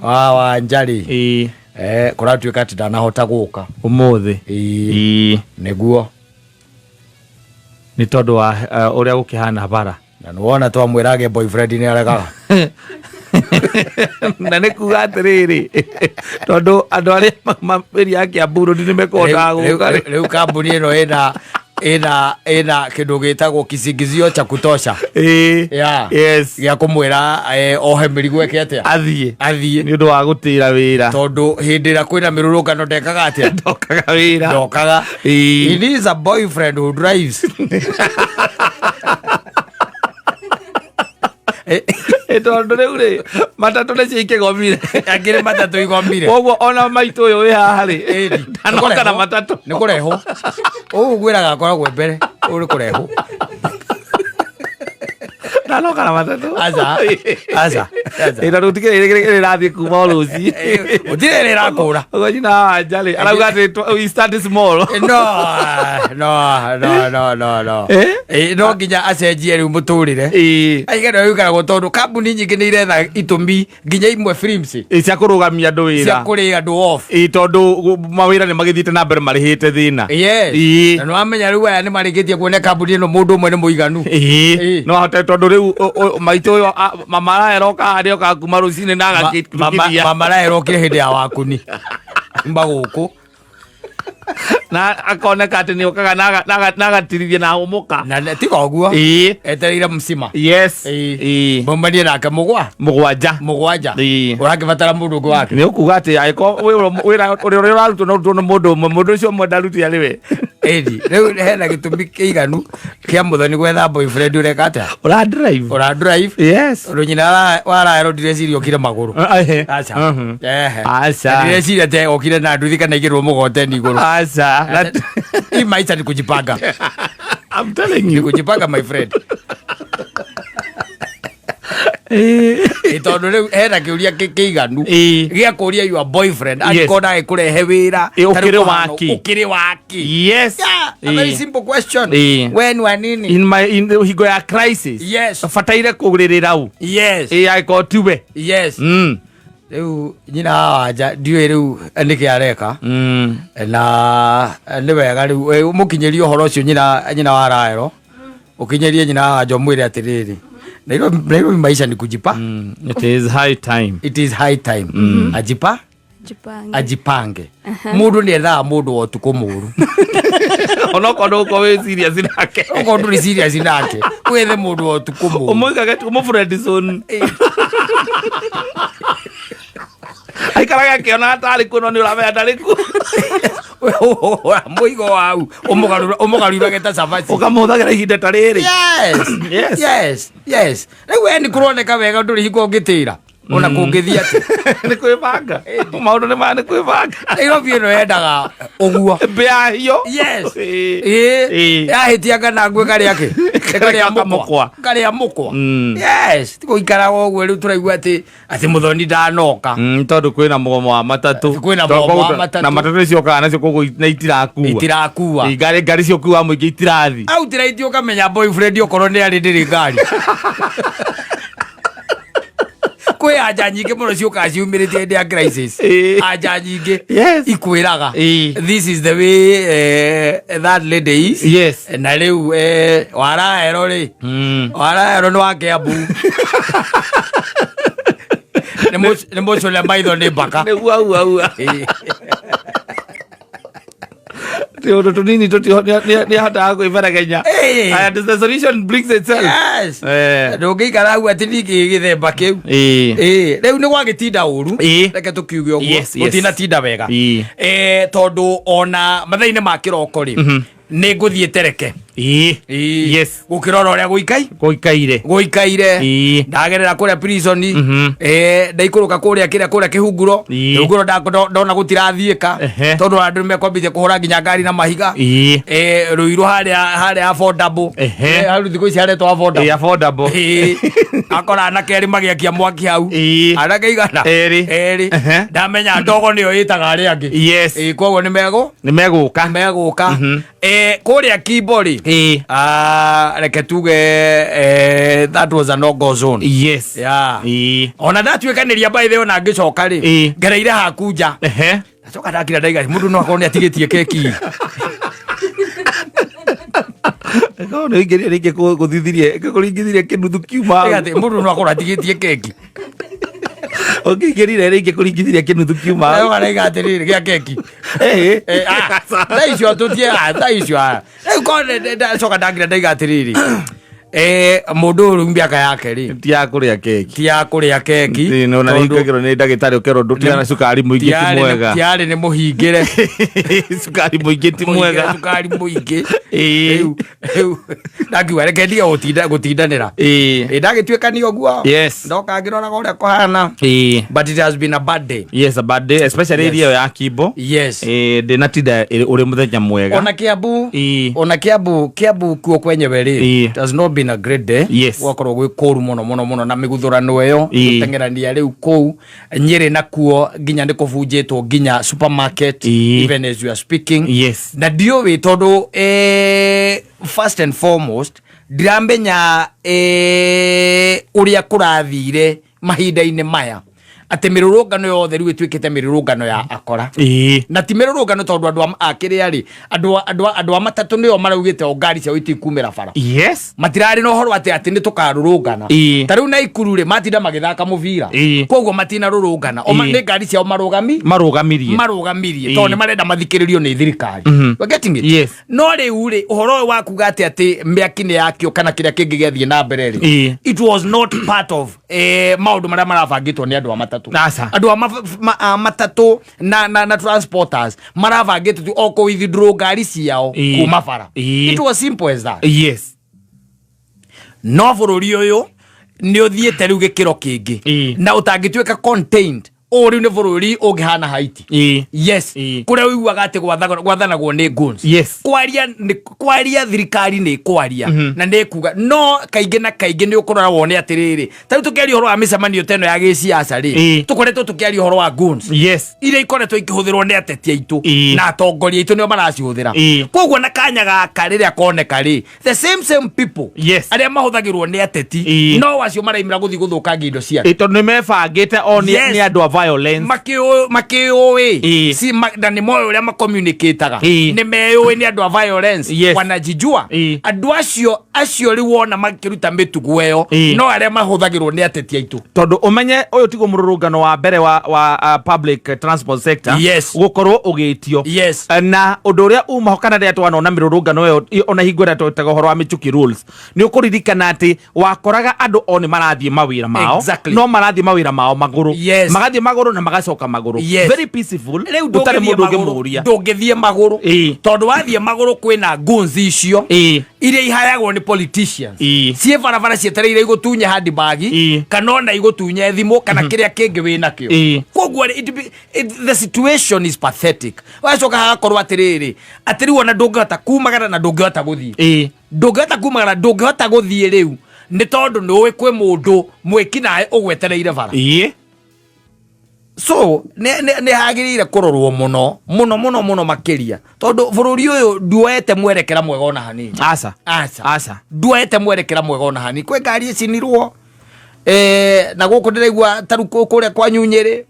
wa Wanjari. Kũratuĩka atĩ ndanahota gũka Ũmũthĩ. Ĩĩ. Nĩguo. Nĩ tondũ wa ũrĩa gũkĩhana bara. Na nĩwona twamwĩra agĩe boyfriend nĩ aregaga. Na nĩ kuga atĩrĩrĩ, tondũ andũ arĩa mabĩria ya Kiambu Road nĩ mekũhotaga gũka rĩ. Rĩu kambuni ĩno ĩna kĩndũ gĩtagwo kisingizio cha kutosha. Yeah. Gĩa kũmwĩra ohe mĩrigo eke atĩa? Athiĩ. Athiĩ. Nĩ ũndũ wa gũtĩra wĩra. Tondũ hĩndĩ ĩrĩa kwĩna mĩrũrũngano ndekaga atĩa? Ndokaga wĩra. Ndokaga. He needs a boyfriend who drives. Tondũ rĩu rĩ, matatũ nĩcio ikĩgomire. Angĩrĩ matatũ igomire. Koguo ona maitũ ũyũ wĩ haha rĩ, ndanoka na matatũ. Nĩ kũrehwo ũũ gwĩraga akoragwo mbere, ũũ nĩ kũrehwo. Ndanoka na matatũ. Aca, aca, aca. Ĩ, tondũ gũtikĩrĩ ĩrathiĩ kuma o rũciĩ. Gũtirĩ ĩrĩ ĩrakũra. Ũguo nyina wa Wanja rĩ, arauga atĩ we start small. No, no, no, no, no, no. Eh? No nginya acenjie rĩu mũtũrĩre. Aige nĩ wĩikaragwo, tondũ kambuni nyingĩ nĩ iretha itũmi, nginya imwe films Cia kũrũgamia andũ cia wĩra. kũrĩa andũ off. Tondũ mawĩra nĩ magĩthiĩte na mbere marĩhĩte thĩna. Yes. Na nĩ wamenya rĩu aya nĩ marĩkĩtie kuona kambuni ĩno mũndũ ũmwe nĩ mũiganu. No ahote, tondũ rĩu maitũ ũyũ mama araeroka harĩa okaga kuma rũcinĩ na agakĩrutithia. Mama raerokire hĩndĩ ya wakuni magũkũ. Na akoneka atĩ nĩ okaga na agatirithia na ahũmũka. Na tiga ũguo, etereire msima. Maumanie nake mũgwa 7. 7. Ũrakĩbatara mũndũ ũngĩ wake. Nĩ ũkuga atĩ angĩkorwo wĩra ũrĩa ũrarutwo no ũrutwo nĩ mũndũ ũmwe, mũndũ ũcio ũmwe ndaruti arĩ we. Ĩni rĩu hena gĩtũmi kĩiganu kĩa Mũthoni gwetha boyfriend ũreka atĩa? Ũra drive. Ũra drive. Tondũ nyina wa Raelo ndireciria okire magũrũ. Aca. Ehe. Aca. Na ndireciria atĩ okire na nduthi kana igĩrwo mũgoteni igũrũ. Aca. Hii maisha ni kujipanga. I'm telling Ni you. kujipanga, my friend. Ĩ, tondũ rĩu hena kĩũria kĩiganu gĩa kũria your boyfriend angĩkorwo ndagĩkũrehe wĩra. Ĩ, ta rĩu ũkĩrĩ kũhana waki? Ũkĩrĩ waki? Yes. Yeah, a very simple question. We nĩ wa nini? In my in the hingo ya crisis. Bataire kũrĩrĩra u. Ĩ, angĩkorwo tiwe. Rĩu nyina wa Wanja ndiũĩ rĩu nĩkĩ areka. Na nĩ wega rĩu mũkinyĩrie ũhoro ũcio nyina wa Raelo, ũkinyĩrie nyina wa Wanja, ũmwĩre atĩrĩrĩ, Nairobi, Nairobi maisha ni kujipa. It is high time. It is high time ajipa Jipange. Ajipange. Mũndũ nĩ ethaga mũndũ wa ũtukũ mũru. Onokorwo ndũgũkorwo wĩ serious nake. Okorwo ndũrĩ serious nake, wethe mũndũ wa ũtukũ mũru. Ũmũigage ũmũ friend zone, aikaraga akĩonaga tarĩ kuo, no nĩ ũramenya ndarĩ kuo. Mũigo wau ũmũgarurage ta cabaci. Ũkamũhũthagĩra ihinda ta rĩrĩ. Yes. Yes, rĩu we nĩ kũroneka wega ndũrĩ hingo ũngĩtĩra ona kũngĩthiĩ atĩ. Nĩ kwĩbanga, maũndũ nĩ maya, nĩ kwĩbanga. Nairobi ĩno yendaga ũguo. Mbĩa hiyo. Yes. Ĩ, yahĩtia kana ngwe karĩa kĩ karĩa mũkwa. Mũkwa. Karĩa mũkwa. Yes, ti gũikaraga ũguo. Rĩu tũraigua atĩ mũthoni ndanoka. Tondũ kwĩna mũgomo wa matatũ. Kwĩna mũgomo wa matatũ. Na matatũ nĩciokaga nacio, koguo na itirakua. Itirakua. Ĩ, ngari ciokuaga mũingĩ itirathi. Outright ũkamenya boyfriend okorwo nĩ arĩ ndĩrĩ ngari. Kwĩ anja nyingĩ mũno ciũkaga ciumĩrĩte hĩndĩ ya crisis. Anja nyingĩ ikwĩraga this is the way that lady is. Na rĩu waraero rĩ, waraero nĩ wa Kiambu, nĩ mũcũre maitho nĩ mbaka. Nĩ ua ua ua. Tũũndũ tũnini nĩ ahotaga kwĩberegenya. And the solution brings itself. Yes. Ndũngĩikara hau atĩ ningĩ gĩthemba kĩu. Ĩ, rĩu nĩ gwagĩtinda ũru, reke tũkiuge ũguo. Gũtinatinda wega. Tondũ ona mathaa-inĩ ma kĩroko rĩ, nĩ ngũthiĩ tereke. Gũkĩrora ũrĩa gũikai Gũikaire. Gũikaire. Ndagerera kũrĩa prison, ndaikũrũka kũrĩa kĩrĩa kũrĩa kĩhunguro. Kĩhunguro ndona gũtirathiĩka tondũ andũ nĩmekwambĩtie kũhũra nginya ngari na mahiga. Rũirũ harĩa affordable. Hau thikũ ici haretwo affordable. Ĩ, affordable. Akora anake erĩ magĩakia mwaki hau. Anake igana? Erĩ. Erĩ. Ndamenya ndogo nĩyo ĩtaga arĩa angĩ. Koguo nĩ megũ Nĩ megũka. Megũka. Kũrĩa Kimbo rĩ, ah, reke tuge that was a no go zone. Yeah. Ona ndatuĩkanĩria, by the way, ona ngĩcoka rĩ, ngereire haku nja. Ndacoka ndakira ndaiga mũndũ no akorwo nĩ atigĩtie keki. Korwo nĩ ũingĩrire rĩngĩ gũthithirie kũringithirie kĩnuthu kiuma hau. Atĩ mũndũ no akorwo atigĩtie keki. Ũngĩingĩrire rĩngĩ kũringithirie kĩnuthu kiuma hau. Ndacoka ndaiga atĩrĩrĩ, gĩa keki. Ah, thaa icio tũtie, ah, thaa icio, ah. Rĩu korwo ndacoka ndakira ndaiga atĩrĩrĩ, mũndũ ũyũ rĩu mĩaka yake rĩ, ti ya kũrĩa keki. Ti ya kũrĩa keki. Ĩ, no na Tondũ ningĩkĩrwo nĩ ndagĩtarĩ ũkerwo ndũtigana cukari mũingĩ ti mwega. Tiarĩ nĩ mũhingĩre. Cukari mũingĩ ti mwega. Mũhingĩre cukari mũingĩ. Rĩu ndakiuga reke ndige gũtindanĩra. Ĩ, ndagĩtuĩkania ũguo. Ndoka ngĩroraga ũrĩa kũhana. But it has been a bad day. Yes, a bad day, especially area ĩyo ya Kimbo. Ndĩnatinda ũrĩ mũthenya mwega. Ona Kiambu, ona Kiambu kuo kwenyewe rĩ, it has not been a great day. Gwakorwo gwĩ kũru mũno mũno mũno na mĩguthũrano ĩyo, gũteng'erania rĩu kũu Nyĩrĩ nakuo nginya nĩ kũbunjĩtwo nginya supermarket even as you are speaking. Na ndiũĩ tondũ first and foremost ndiramenya ũrĩa kũrathire mahinda-inĩ maya atĩ mĩrũrũngano yothe rĩu ĩtuĩkĩte mĩrũrũngano ya akora. Na ti mĩrũrũngano tondũ andũ a kĩrĩa rĩ, andũ a matatũ nĩo maraugĩte o ngari ciao itikumĩra bara. Matirarĩ na ũhoro atĩ nĩ tũkarũrũngana. Ta rĩu Naikuru rĩ, matinda magĩthaka mũbira, koguo matinarũrũngana. Nĩ ngari ciao marũgami Marũgamirie. Marũgamirie tondũ nĩ marenda mathikĩrĩrio nĩ thirikari. We're getting it? Yes. No rĩu rĩ, ũhoro ũyũ wa kuga atĩ mĩaki nĩ yakio kana kĩrĩa kĩngĩ gĩathiĩ na mbere rĩ, it was not part of maũndũ marĩa marabangĩtwo nĩ andũ a matatũ. Aca. Andũ a matatũ na transporters marabangĩtwo tu o kũ withdraw ngari ciao kuma bara. It was simple as that. No bũrũri ũyũ nĩ ũthiĩte rĩu gĩkĩro kĩngĩ na ũtangĩtuĩka contained. Ũyũ rĩu nĩ bũrũri ũngĩhana Haiti. Yes. Kũrĩa ũiguaga atĩ gwathanagwo nĩ goons. Kwaria kwaria thirikari nĩ kwaria na nĩ kuga, no kaingĩ na kaingĩ nĩ ũkũrora wone atĩrĩrĩ, ta rĩu tũkĩaria ũhoro wa mĩcemanio ta ĩno ya gĩciaca rĩ, tũkoretwo tũkĩaria ũhoro wa goons iria ikoretwo ikĩhũthĩrwo nĩ ateti aitũ na atongoria aitũ nĩo maracihũthĩra. Koguo na kanya gaka rĩrĩa koneka rĩ, the same same people arĩa mahũthagĩrwo nĩ ateti no acio maraimĩra gũthiĩ gũthũkangia indo cia Tondũ nĩ mebangĩte o nĩ nĩ andũ a violence. Makĩũĩ na nĩ moĩ ũrĩa macommunicataga. Nĩ meyũĩ nĩ andũ a violence. Wanajijua. Andũ acio rĩu wona makĩruta mĩtugo ĩyo, no arĩa mahũthagĩrwo nĩ ateti aitũ. Tondũ ũmenye ũyũ tiguo mũrũrũngano wa mbere wa public transport sector gũkorwo ũgĩtio. Na ũndũ ũrĩa umaho kana rĩrĩa twanona mĩrũrũngano ĩyo ona hingo ĩrĩa twetaga ũhoro wa Michuki rules, nĩ ũkũririkana atĩ wakoraga andũ o nĩ marathiĩ mawĩra mao, no marathiĩ mawĩra mao magũrũ, magathiĩ magũrũ na magacoka magũrũ, very peaceful, Rĩu gũtarĩ ndũngĩthiĩ mũndũ magũrũ. ũngĩmũria. Ndũngĩthiĩ magũrũ, tondũ wathiĩ magũrũ kwĩna goons icio iria ihayagwo nĩ politicians ciĩ barabara cietereire igũtunye handbag, kana ona igũtunye thimũ kana kĩrĩa kĩngĩ wĩ nakĩo. Koguo rĩ, the situation is pathetic. Wacoka hagakorwo atĩrĩrĩ, atĩ rĩu ona ndũngĩhota kumagara na ndũngĩhota gũthiĩ. Ndũngĩhota kumagara, ndũngĩhota gũthiĩ rĩu nĩ tondũ nĩ ũĩ kwĩ mũndũ mwĩkinaĩ ũgwetereire bara. So nĩ hagĩrĩire kũrorwo mũno mũno mũno mũno makĩria, tondũ bũrũri ũyũ nduoete mwerekera mwega ona hanini. Aca. Aca. Aca. Nduoete mwerekera mwega ona hanini. Kwĩ ngari icinirwo na gũkũ ndĩraigua taru kũrĩa kwa Nyunyĩrĩ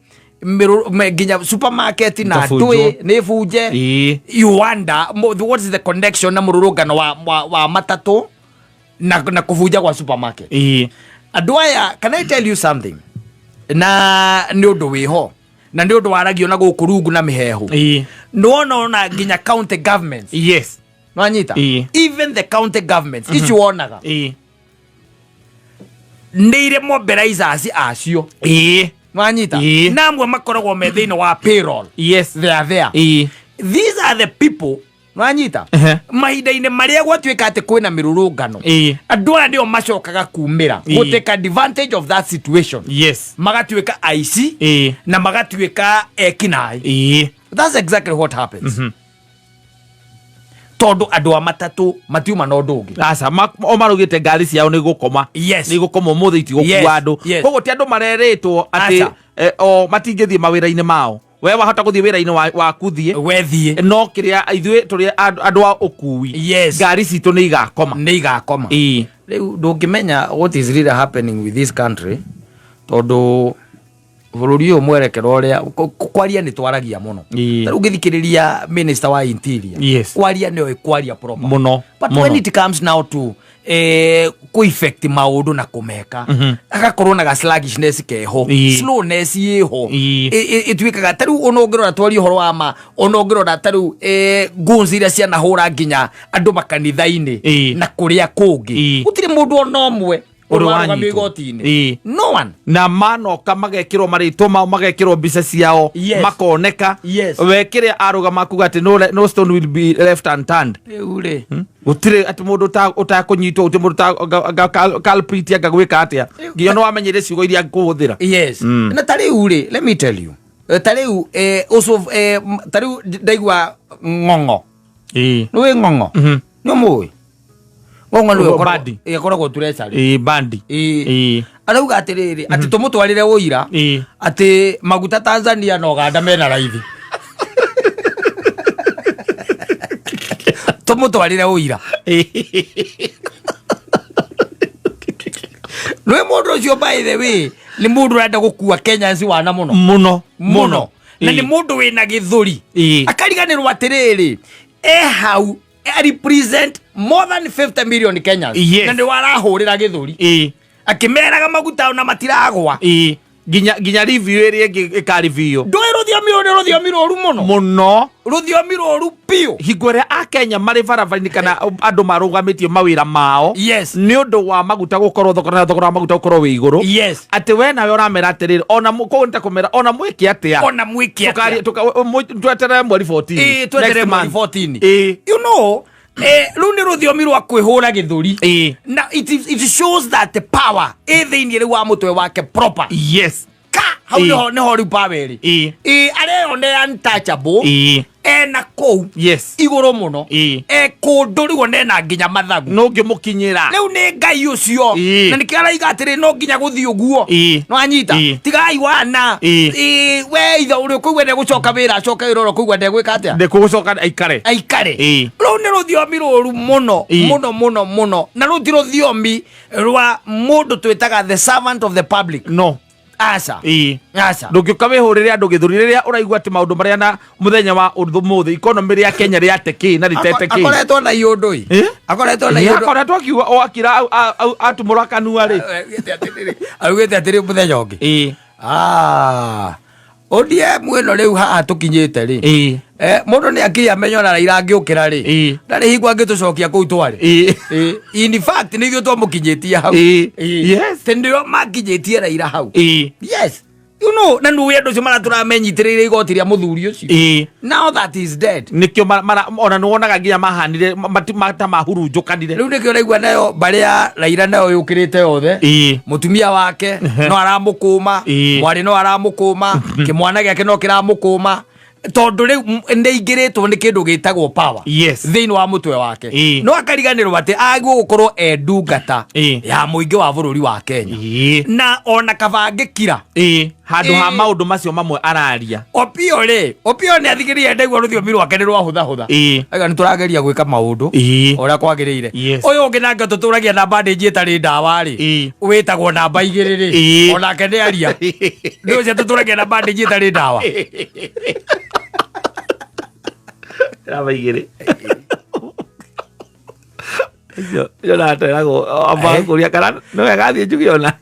nginya supermarket na Ikabunjwo. ndũĩ nĩ bunje. You wonder what is the connection na mũrũrũngano wa matatũ na kũbunja gwa supermarket. Andũ aya, can I tell you something? Na nĩ ũndũ wĩho na nĩ ũndũ waragio na gũkũ rungu na mĩhehu. Nĩwona ona nginya county governments, nwanyita? Even the county governments ici wonaga nĩ irĩ mobilizers acio. Nwanyita? Na amwe makoragwo me thĩinĩ wa payroll. They are there. These are the people, nwanyita, mahinda-inĩ marĩa gwatuĩka atĩ kwĩna mĩrũrũngano, andũ aya nĩo macokaga kumĩra gũ take advantage of that situation, magatuĩka aici na magatuĩka ekinaĩ. That's exactly what happens, tondũ andũ a matatũ matiuma na ũndũ ũngĩ. Aca, o marugĩte ngari ciao nĩ gũkoma. Nĩ gũkoma ũmũthĩ, itigũkua andũ. Koguo ti andũ marerĩtwo atĩ o matingĩthiĩ mawĩra-inĩ mao. We wahota gũthiĩ wĩra-inĩ waku, thiĩ. Wethiĩ. No kĩrĩa ithuĩ tũrĩ andũ a ũkui, ngari citũ nĩ igakoma. Nĩ igakoma. Rĩu ndũngĩmenya what is really happening with this country, tondũ bũrũri ũyũ mwerekero ũrĩa kwaria nĩ twaragia mũno. Ta rĩu ũngĩthikĩrĩria minister wa interior, kwaria nĩoĩ kwaria proper Mũno, but mũno. when it comes now to kũ effect maũndũ na kũmeka, agakorwo na ga sluggishness keho, slowness ĩho. Ĩtuĩkaga ta rĩu ona ũngĩrora twaria ũhoro wa ma, ona ũngĩrora ta rĩu goons iria cianahũra nginya andũ makanitha-inĩ na kũrĩa kũngĩ, gũtirĩ mũndũ ona ũmwe ũrĩ ũrĩ warũgamio wanyitwo. igoti-inĩ. No one. Na manoka magekĩrwo marĩtwa mao, magekĩrwo mbica ciao, makoneka. We kĩrĩa arũgama kuga atĩ no stone will be left unturned. Rĩu rĩ, Gũtirĩ atĩ mũndũ ũtakũnyitwo, gũtirĩ mũndũ culprit anga gwĩka atĩa, nginya nĩ wamenyire ciugo iria kũhũthĩra. Yes. Na ta rĩu rĩ, let me tell you, ta rĩu ũcio ta rĩu ndaigua Ng'ong'o. Nĩ wĩ Ng'ong'o? Nĩ ũmũĩ Ng'ong'o? Nĩwe Bandi. ĩkoragwo treasury. Ĩĩ, bandi. Arauga atĩrĩrĩ, atĩ tũmũtwarĩre ũira atĩ maguta Tanzania na Uganda mena raithi. Tũmũtwarĩre ũira. Nĩ mũndũ ũcio, by the way, nĩ mũndũ ũrenda gũkua Kenyans wana mũno. Mũno. Mũno, na nĩ mũndũ wĩna gĩthũri. Akariganĩrwo atĩrĩrĩ, e hau represent more than 50 million Kenyans. Na nĩ warahũrĩra gĩthũri akĩmeraga maguta ona matiragwa. Nginya review ĩrĩa ĩngĩ ĩkareview. Ndũĩ rũthiomi rũrũ nĩ rũthiomi rũru mũno. Mũno. Rũthiomi rũru biũ. Hingo ĩrĩa akenya marĩ barabara-inĩ kana andũ marũgamĩtie mawĩra mao nĩ ũndũ wa maguta gũkorwo thogora, na thogora wa maguta gũkorwo wĩ igũrũ, atĩ we nawe ũramera atĩrĩrĩ, ona koguo nĩ ta kũmera ona mwĩke atĩa. Ona mwĩke atĩa. Tweterere mweri 14. Tweterere Next mweri month. 14. You know, rĩu nĩ rũthiomi rwa kwĩhũra gĩthũri. Na it shows that the power ĩ thĩinĩ rĩu wa mũtwe wake proper. Ka Hau Ĩĩ. nĩho rĩu power ĩrĩ. Ĩĩ, areyonera untouchable. Ena kũu igũrũ mũno. E kũndũ rĩu ona ena nginya mathagu. No ngĩmũkinyĩra. Rĩu nĩ Ngai ũcio. Na nĩkĩo araiga atĩrĩ no nginya gũthiĩ ũguo. Nĩwanyita? Tigai wana. Ĩĩ, we ithe ũrĩa ũkũigua ndegũcoka wĩra acoke wĩra, ũrĩa ũkũigua ndegwĩka atĩa? Ndekũgũcoka aikare. Aikare. Rũu nĩ rũthiomi rũru mũno. Mũno mũno mũno. Na rũu ti rũthiomi rwa mũndũ twĩtaga the servant of the public. No. Aca. Aca. Ndũngĩũka wĩhũrĩre andũ gĩthũri rĩrĩa ũraigua atĩ maũndũ marĩa na mũthenya wa ũmũthĩ ikonomĩ rĩa Kenya rĩate kĩ na rĩtete kĩ. Akoretwo na iũndũ ĩ. Akoretwo na iũndũ. Akoretwo akiuga o akira atumũra kanua rĩ. Augĩte atĩrĩ mũthenya ũngĩ. ODM ĩno rĩu haha tũkinyĩte rĩ. Mũndũ nĩ akiri amenye ona Raila angĩũkĩra rĩ. Ndarĩ hingo angĩtũcokia kũu twarĩ. In fact nĩ ithuĩ twamũkinyĩtie hau. Tĩ nĩo makinyĩtie Raila hau. Yes. You know, na nĩũĩ andũ acio maratũra menyitĩrĩire igoti rĩa mũthuri ũcio. Now that is dead. Nĩkĩo ona nĩwonaga nginya mahanire ta mahurunjũkanire. Rĩu nĩkĩo ũraigua nayo mbarĩ ya Raila nayo yũkĩrĩte yothe. Mũtumia wake no aramũkũma, mwarĩ no aramũkũma, kĩmwana gĩake no kĩramũkũma. Tondũ rĩu nĩaingĩrĩtwo nĩ kĩndũ gĩtagwo power. Thĩinĩ wa mũtwe wake. No akariganĩrwo atĩ agĩrĩirwo gũkorwo e ndungata ya mũingĩ wa bũrũri wa Kenya. Na ona kaba angĩkira. Handũ ha maũndũ macio mamwe araria. Opio rĩ, Opio nĩ athikĩrĩria ndaigua rũthiomi rwake nĩ rwahũthahũtha. Aiga nĩ tũrageria gwĩka maũndũ ũrĩa kwagĩrĩire. Ũyũ ũngĩ nake tũtũragia na bandage ĩtarĩ ndawa rĩ, wĩtagwo namba igĩrĩ rĩ, onake nĩ aria. Nĩ ũcio tũtũragia na bandage ĩtarĩ ndawa. Namba igĩrĩ. Icio nateragwo amba kũria kana nĩ wega thiĩ njuge ona.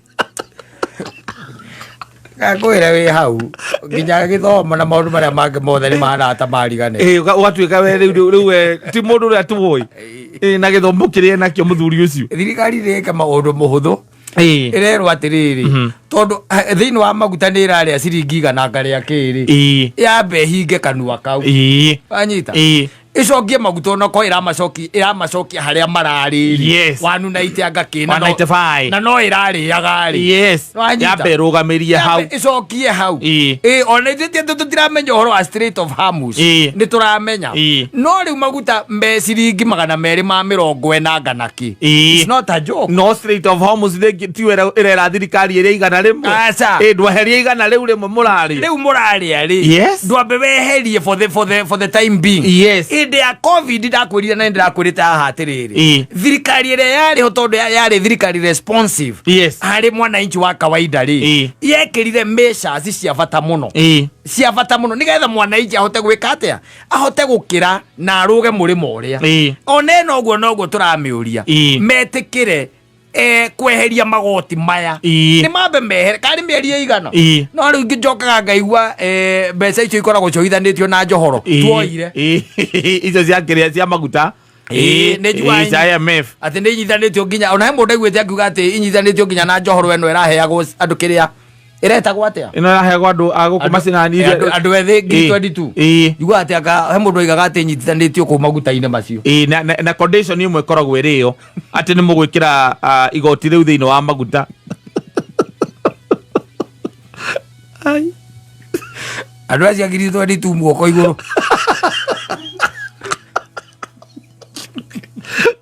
Ngakwĩra wĩ hau nginya gĩthomo na maũndũ marĩa mangĩ mothe nĩ mahana ta marigane. Ũgatuĩka we rĩu we ti mũndũ ũrĩa tũĩ. Na gĩthomo kĩrĩa enakĩo mũthuri ũcio. Thirikari ĩreka maũndũ mũhũthũ. Ĩrerwo atĩrĩrĩ, tondũ thĩinĩ wa maguta nĩ ĩrarĩa ciringi igana ngarĩa kĩrĩ. Yambe ĩhinge kanua kau. Wanyita? Ĩcokie maguta onokorwo ĩramacokia harĩa mararĩ rĩ. Wanu na itianga kĩ, One ninety five. na no ĩrarĩaga rĩ. Wanyita? Yambe ĩrũgamĩrie hau. Yambe ĩcokie hau. Ona ithuĩ ti atĩ tũtiramenya ũhoro wa Strait of Hormuz. Nĩ tũramenya. No rĩu maguta me ciringi magana merĩ ma mĩrongo ĩna ngana kĩ. It's not a joke. No Strait of Hormuz rĩngĩ tiwe ĩrera thirikari ĩrĩa igana rĩmwe. Aca. Ndweherie igana rĩu rĩmwe mũrarĩa. Rĩu mũrarĩa rĩ. Ndwambe weherie for the time being. Hĩndĩ ya COVID ndakwĩrire na nĩndĩrakwĩrĩte haha atĩrĩrĩ. Thirikari ĩrĩa yarĩ ho tondũ yarĩ thirikari responsive. Harĩ mwananchi wa kawaida rĩ. Yekĩrire measures cia bata mũno. Cia bata mũno nĩgetha mwananchi ahote gwĩka atĩa? Ahote gũkĩra na arũge mũrĩmo ũrĩa. Ona ĩno ũguo noguo tũramĩũria. Metĩkĩre kweheria magoti maya. Nĩ mambe mehere karĩ mĩeri ĩigana. No rĩu ngĩnjokaga ngaigua mbeca icio ikoragwo cioithanĩtio na njohoro. Tuoire. Icio cia kĩrĩa cia maguta. Nĩ njugaga Cia IMF. Atĩ nĩ inyithanĩtio nginya ona he mũndũ aiguĩte akiuga atĩ inyithanĩtio nginya na njohoro ĩno ĩraheagwo andũ kĩrĩa ĩretagwo atĩa? Ĩno ĩraheagwo andũ a gũkũ macinani. Andũ ethĩ ngiri 22. Njugaga atĩ anga he mũndũ oigaga atĩ inyitithanĩtio kũu maguta-inĩ macio. Na condition ĩmwe ĩkoragwo ĩrĩ ĩyo atĩ nĩ mũgwĩkĩra igoti rĩu thĩinĩ wa maguta. Ai. Andũ acio a ngiri 22 guoko igũrũ.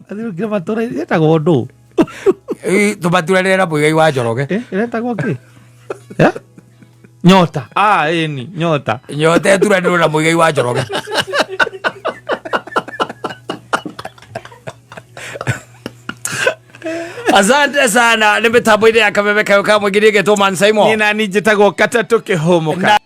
Athirũkire matũra ĩtagwo ndũ. Tũmaturanĩre na Mũigai wa Njoroge. Ĩretagwo kĩ? Nyota. Ĩni, nyota. Nyota ĩturanĩrwo na Mũigai wa Njoroge. Asante sana nĩ mĩtambo-inĩ ya kameme kayo ka mũingĩ nĩ ngetwo Man Simon. Nĩ nani njĩtagwo Katatũ Kĩhũmũka.